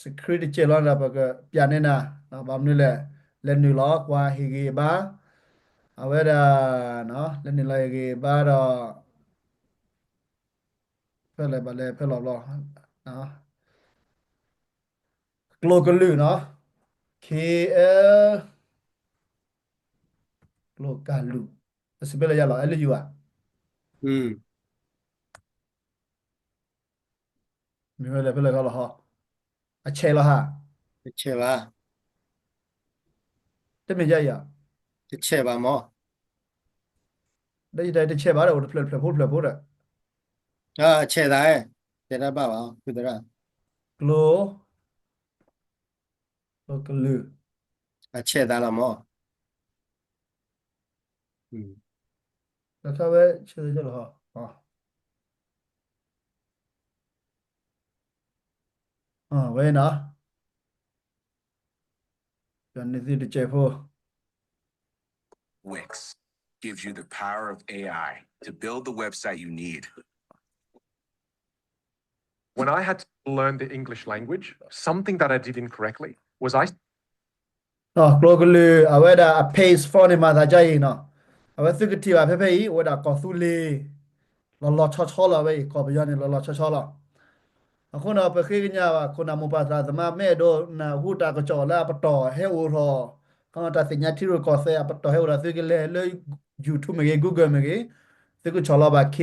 screen တကဲးလီၤဒီး ပကပၠးန့ၢ်နၤ ဘၣ်မနုၤလဲၣ် လဲၤနုာ်လီၤ ကွၢ်ဟ့ၣ်ဂံၢ်ဘါ အဝဲဒၣ် လဲၤနုာ်လီၤဟ့ၣ်ဂံၢ်ဘါဒီး ဖဲလဲၣ်ဘၣ်လဲၤဖဲလီၤဘျီ ကျိကလုာ်နီၤ K L ကျိကလုာ် အစပဲလၢယၤလီၤ အဲလယူၤဧါ မ့ၢ်ဝဲလဲၤဖဲလဲၣ်ခီလီၤဟီ အဆဲးလီၤဟါ အဆဲးဘၣ် တ တမ့ၢ်ယါအံၤဧါ, တဆဲးဘၣ်မး, ဒီးယတၢ်တဆဲးဘၣ်ဒီး အိၣ်တဖျၢၣ်တဖျၢၣ်ဖိတဖျၢၣ်ဖိဒီး, ဆဲးသး, ဆဲးတၢ်ဘၣ်ဘၣ်, ကျိ, ကျိကလုာ်, အဆဲးသးလီၤမး, တၢ်ဝဲ, ဝဲနီၤ, ယန့ၢ်သုတစဲးဖိ Wix gives you the power of A I to build the website you need. When I had to learn the English language, something that I did incorrectly was I ကျိကလုာ် အဝဲဒၣ်အ page four န့ၣ် မၤသးဒ်အံၤနီၤ, အဝဲသုကထံၣ်ဘၣ်ဖဲဖဲအံၤ အိၣ်ဝဲဒၣ်ကီၢ်သူလ့ၤ လီၤလီၤဆီဆီလီၤ အဝဲအံၤ ကီၢ်ပယီၤန့ၣ် လီၤလီၤဆီဆီလီၤ. အဃိန့ၣ် ပဃ့ကညးဘၣ် ခိၣ်နၢ်မိၢ်ပၢ်သရၣ်သမါ မ့ၢ်အဲၣ်ဒိးနၢ်ဟူတၢ်ကစီၣ်လၢအပတီၢ်ဟဲအိၣ်ထီၣ်, တၢ်သ့ၣ်ညါထံရူၢ်ကီၢ်သဲးအပတီၢ်ဟဲအိၣ်ဒီး သုကလဲၤလၢ YouTube မ့ၢ်ဂ့ၤ Google မ့ၢ်ဂ့ၤ, သုကဆီၣ်လီၤဘၣ် K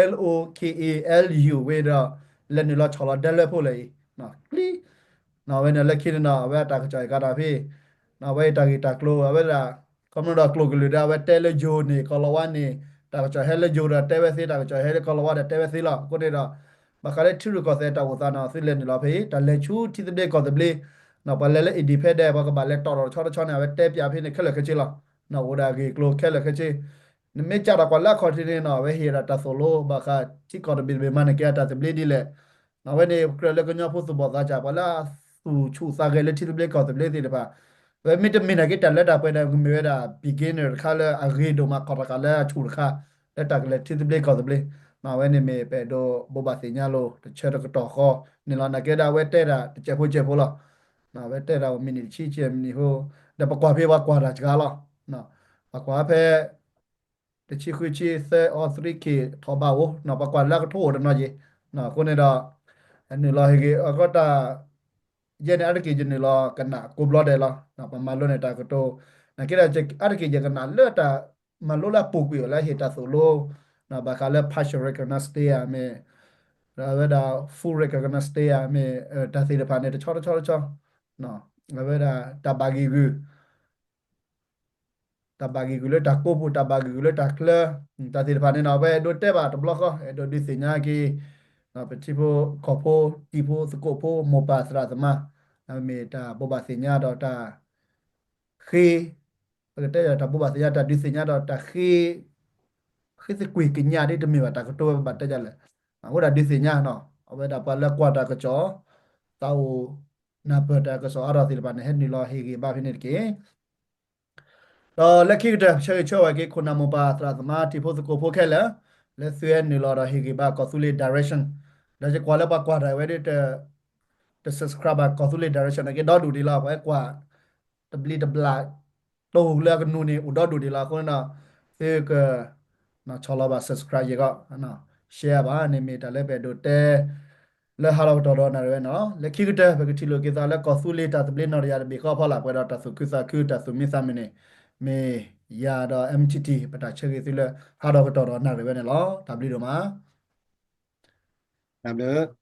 L O K A L U ဝဲဒီး လဲၤနုာ်လီၤဆီၣ်လီၤ download ဖိလၢအံၤ, ကျံ, အဝဲန့ၣ်လၢခံန့ၣ်ဒီး အဝဲတၢ်ကစီၣ်အံၤကဒီးဖဲ အဝဲအံၤတၢ်ဂ့ၢ်တၢ်ကျိၤ အဝဲဒၣ် ခီဖျိဒီးကျိကလုာ်ဒီး အဝဲတဲလၢယိၤန့ၣ် ကီၢ်လီၤဝါန့ၣ် တၢ်ကစီၣ်ဟဲလၢယိၤဒီးတဲဝဲသ့, တၢ်ကစီၣ်ဟဲလၢကီၢ်လီၤဝါဒီးတဲဝဲသ့လီၤ. အဃိန့ၣ်ဒီး ဘၣ်ဃးလၢထံရူၢ်ကီၢ်သဲးတၢ်အိၣ်သးန့ၣ် သုလဲၤနုာ်လီၤဖဲအံၤ တၢ်လဲၤဆူထံသဘျ့ကီၢ်သဘျ့, ပှၤလဲၤလၢ independent ပှၤကဘၣ်လဲၤတီၣ်ထီၣ်တဆီတဆီန့ၣ် အဝဲတဲပၠးဖဲန့ၣ်ခဲလၢာ်ခဲဆ့လီၤ. အိၣ်ဒၣ်ဂ့ၢ်ကျိၤခဲလၢာ်ခဲဆ့, နမ့ၢ်ကးဒီးကွၢ်လၢအခီၣ်ထံးန့ၣ်နီၤ အဝဲဟ့ၣ်ဒၣ်တၢ်သိၣ်လိ ဘၣ်ဃးထံကီၢ်တဘ့ၣ်တဘ့ၣ်မးန့ၣ် ကဲတၢ်သဘျ့ဒ်လဲၣ်. အဝဲန့ၣ် ကြၢးလၢကညီဖိသူၣ်ဘီၣ်သးစၢ် ပှၤလၢအသူၣ်ဆူၣ်သးဂဲၤလၢထံသဘျ့ကီၢ်သဘျ့သ့ၣ်တဖၣ်, အဝဲမ့တမ့ၢ်နာ်က့ တၢ်လၢတၢ်ပှဲၤန့ၣ် ကမ့ၢ်ဝဲဒၣ် beginner တခါလၢအဂ့ၤဒိၣ်မး ကီၢ်တဃာ်လၢအဆူၣ်တခါ လၢတၢ်ကလဲၤထံသဘျ့ကီၢ်သဘျ့. အဝဲန့ၣ်မ့ၢ်ပအဲၣ်ဒိးဘိးဘၣ်သ့ၣ်ညါလိာ် တဆၢတကတီၢ်ဃီန့ၣ်လီၤ. နာ်က့ဒၣ်အဝဲတဲဒၣ်တစဲးဖိစဲးဖိလီၤ. အဝဲတဲဒၣ်အိၣ်မံးနံးတဆံ ဆံမံးနံးဖိ, ဒီးပကွၢ်ဖဲပှၤကွၢ်တၢ်စှၤလီၤ. ပှၤကွၢ်ဖဲ တဆံဃုဆံ သၢ အီ သရံး ခ့ၣ် ထီၣ်ဘၣ်အိၣ်, ပှၤကွၢ်လၢအကထိအိၣ်တနီၤက့ၤ. အဃိန့ၣ်ဒီး နုာ်လီၤဟ့ၣ်ဂ့ၤ အဃိတၢ် ယဲန့ၣ် အါတက့ၢ်ယနုာ်လီၤကနၣ်ကိးဘျီဒဲးလီၤ. ပမၤလိန့ၢ်တၢ်ကတိၤ, နာ်က့ဒီး အါတက့ၢ်ယကနၣ်လၢတၢ်မၤလိလၢအပူၤကွံာ်အီၤလၢဟ့ၣ်တၢ်သိၣ်လိ ဘၣ်ဃးလၢ partial recognize တ့ၢ်ဧါမ့ၢ်, အဝဲဒၣ် full recognize တ့ၢ်ဧါမ့ၢ်, တၢ်သ့ၣ်တဖၣ်န့ၣ် တဆီတဆီတဆီ, အဝဲဒၣ်တၢ်ဘၣ်ဂံၢ်ဂုာ် တၢ်ဘၣ်ဂံၢ်ဂုာ်လၢတၢ်ကိးပူၤ, တၢ်ဘၣ်ဂံၢ်ဂုာ်လၢတၢ်ချၢ, တၢ်သ့ၣ်တဖၣ်န့ၣ်နီၤ အဝဲအဲၣ်ဒိးတဲဘၣ်တဘျီဃီ, အဲၣ်ဒိးဒုးသ့ၣ်ညါက့ၤ ပထံဖိကီၢ်ဖိ တံၤဖိ သကိးဖိ မိၢ်ပၢ်သရၣ်သမါ, မ့ၢ်တၢ်ဘိးဘၣ်သ့ၣ်ညါဒီးတၢ်ဃ့, ပကတဲတၢ်ဘိးဘၣ်သ့ၣ်ညါ တၢ်ဒုးသ့ၣ်ညါဒီးတၢ်ဃ့ ဃ့သကွံာ်ကညးဒ်တမ့ၢ်ဘၣ်တၢ်ကတိၤဝဲ ပဘၣ်တဲဒ်လဲၣ်, အဃိဒၣ်ဒုးသ့ၣ်ညါနီၤ, အဝဲဒၣ်ပှၤလၢကွၢ်တၢ်ကစီၣ်, သးအိၣ်နၢ်ပၢၢ်တၢ်ကစီၣ်အါထီၣ်သ့ၣ်တဖၣ်န့ၣ် ဟဲနုာ်လီၤဟ့ၣ်ဂ့ၤဘၣ်ဖဲန့ၣ်တက့ၢ်. ဒီးလၢခံကတၢၢ် ဆၢဂ့ၤဆၢဝါက့ၤ ခိၣ်နၢ်မိၢ်ပၢ်သရၣ်သမါ တံၤဖိသကိးဖိခဲလၢာ်, လၢသုဟဲနုာ်လီၤဒီးဟ့ၣ်ဂ့ၤဘၣ်ကီၢ်သူလ့ၤ direction, ဒီးယကွၢ်လၢပှၤကွၢ်တၢ်ဝဲဒၣ် တ subscribe ဘၣ်ကီၢ်သူလ့ၤ direction နာ်က့ဒီဒူၣ်ဒံးလီၤ. ပှၤဟဲကွၢ် တဘျံးတဘျၣ် တအိၣ်လၢအကနူၤန့ၣ် အိၣ်ဒီဒူၣ်ဒံးလီၤ. အဃိန့ၣ်ဒီး သုက ဆီၣ်လီၤဘၣ် subscribe ယဲၢ်ဂီၢ်, share ဘၣ်န့ၣ် မ့ၢ်တၢ်လၢပအဲၣ်ဒိးတဲ လၢဟါလီၤကတီၢ်ဒီးနၣ်ရံၣ်ဝဲန့ၣ်လီၤ. လၢခံကတၢၢ် ပကထံၣ်လိာ်က့ၤသးလၢကီၢ်သူလ့ၤတၢ်သဘျ့နီၢ်တယၢ်တဘ့ၣ်ဃီဖီလာ် ပှဲၤဒီးတၢ်သူၣ်ခုသးခု တၢ်သူၣ်မံသးမုာ်န့ၣ် မ့ၢ်ယၤဒီး M T T ပတၢ်ဆၢဂ့ၤသုလၢ ဟါလီၤကတီၢ်ဒီးနၣ်ရံၣ်ဝဲန့ၣ်လီၤ. တၢ်ဘျုးဒိၣ်မး. တၢ်ဘျုး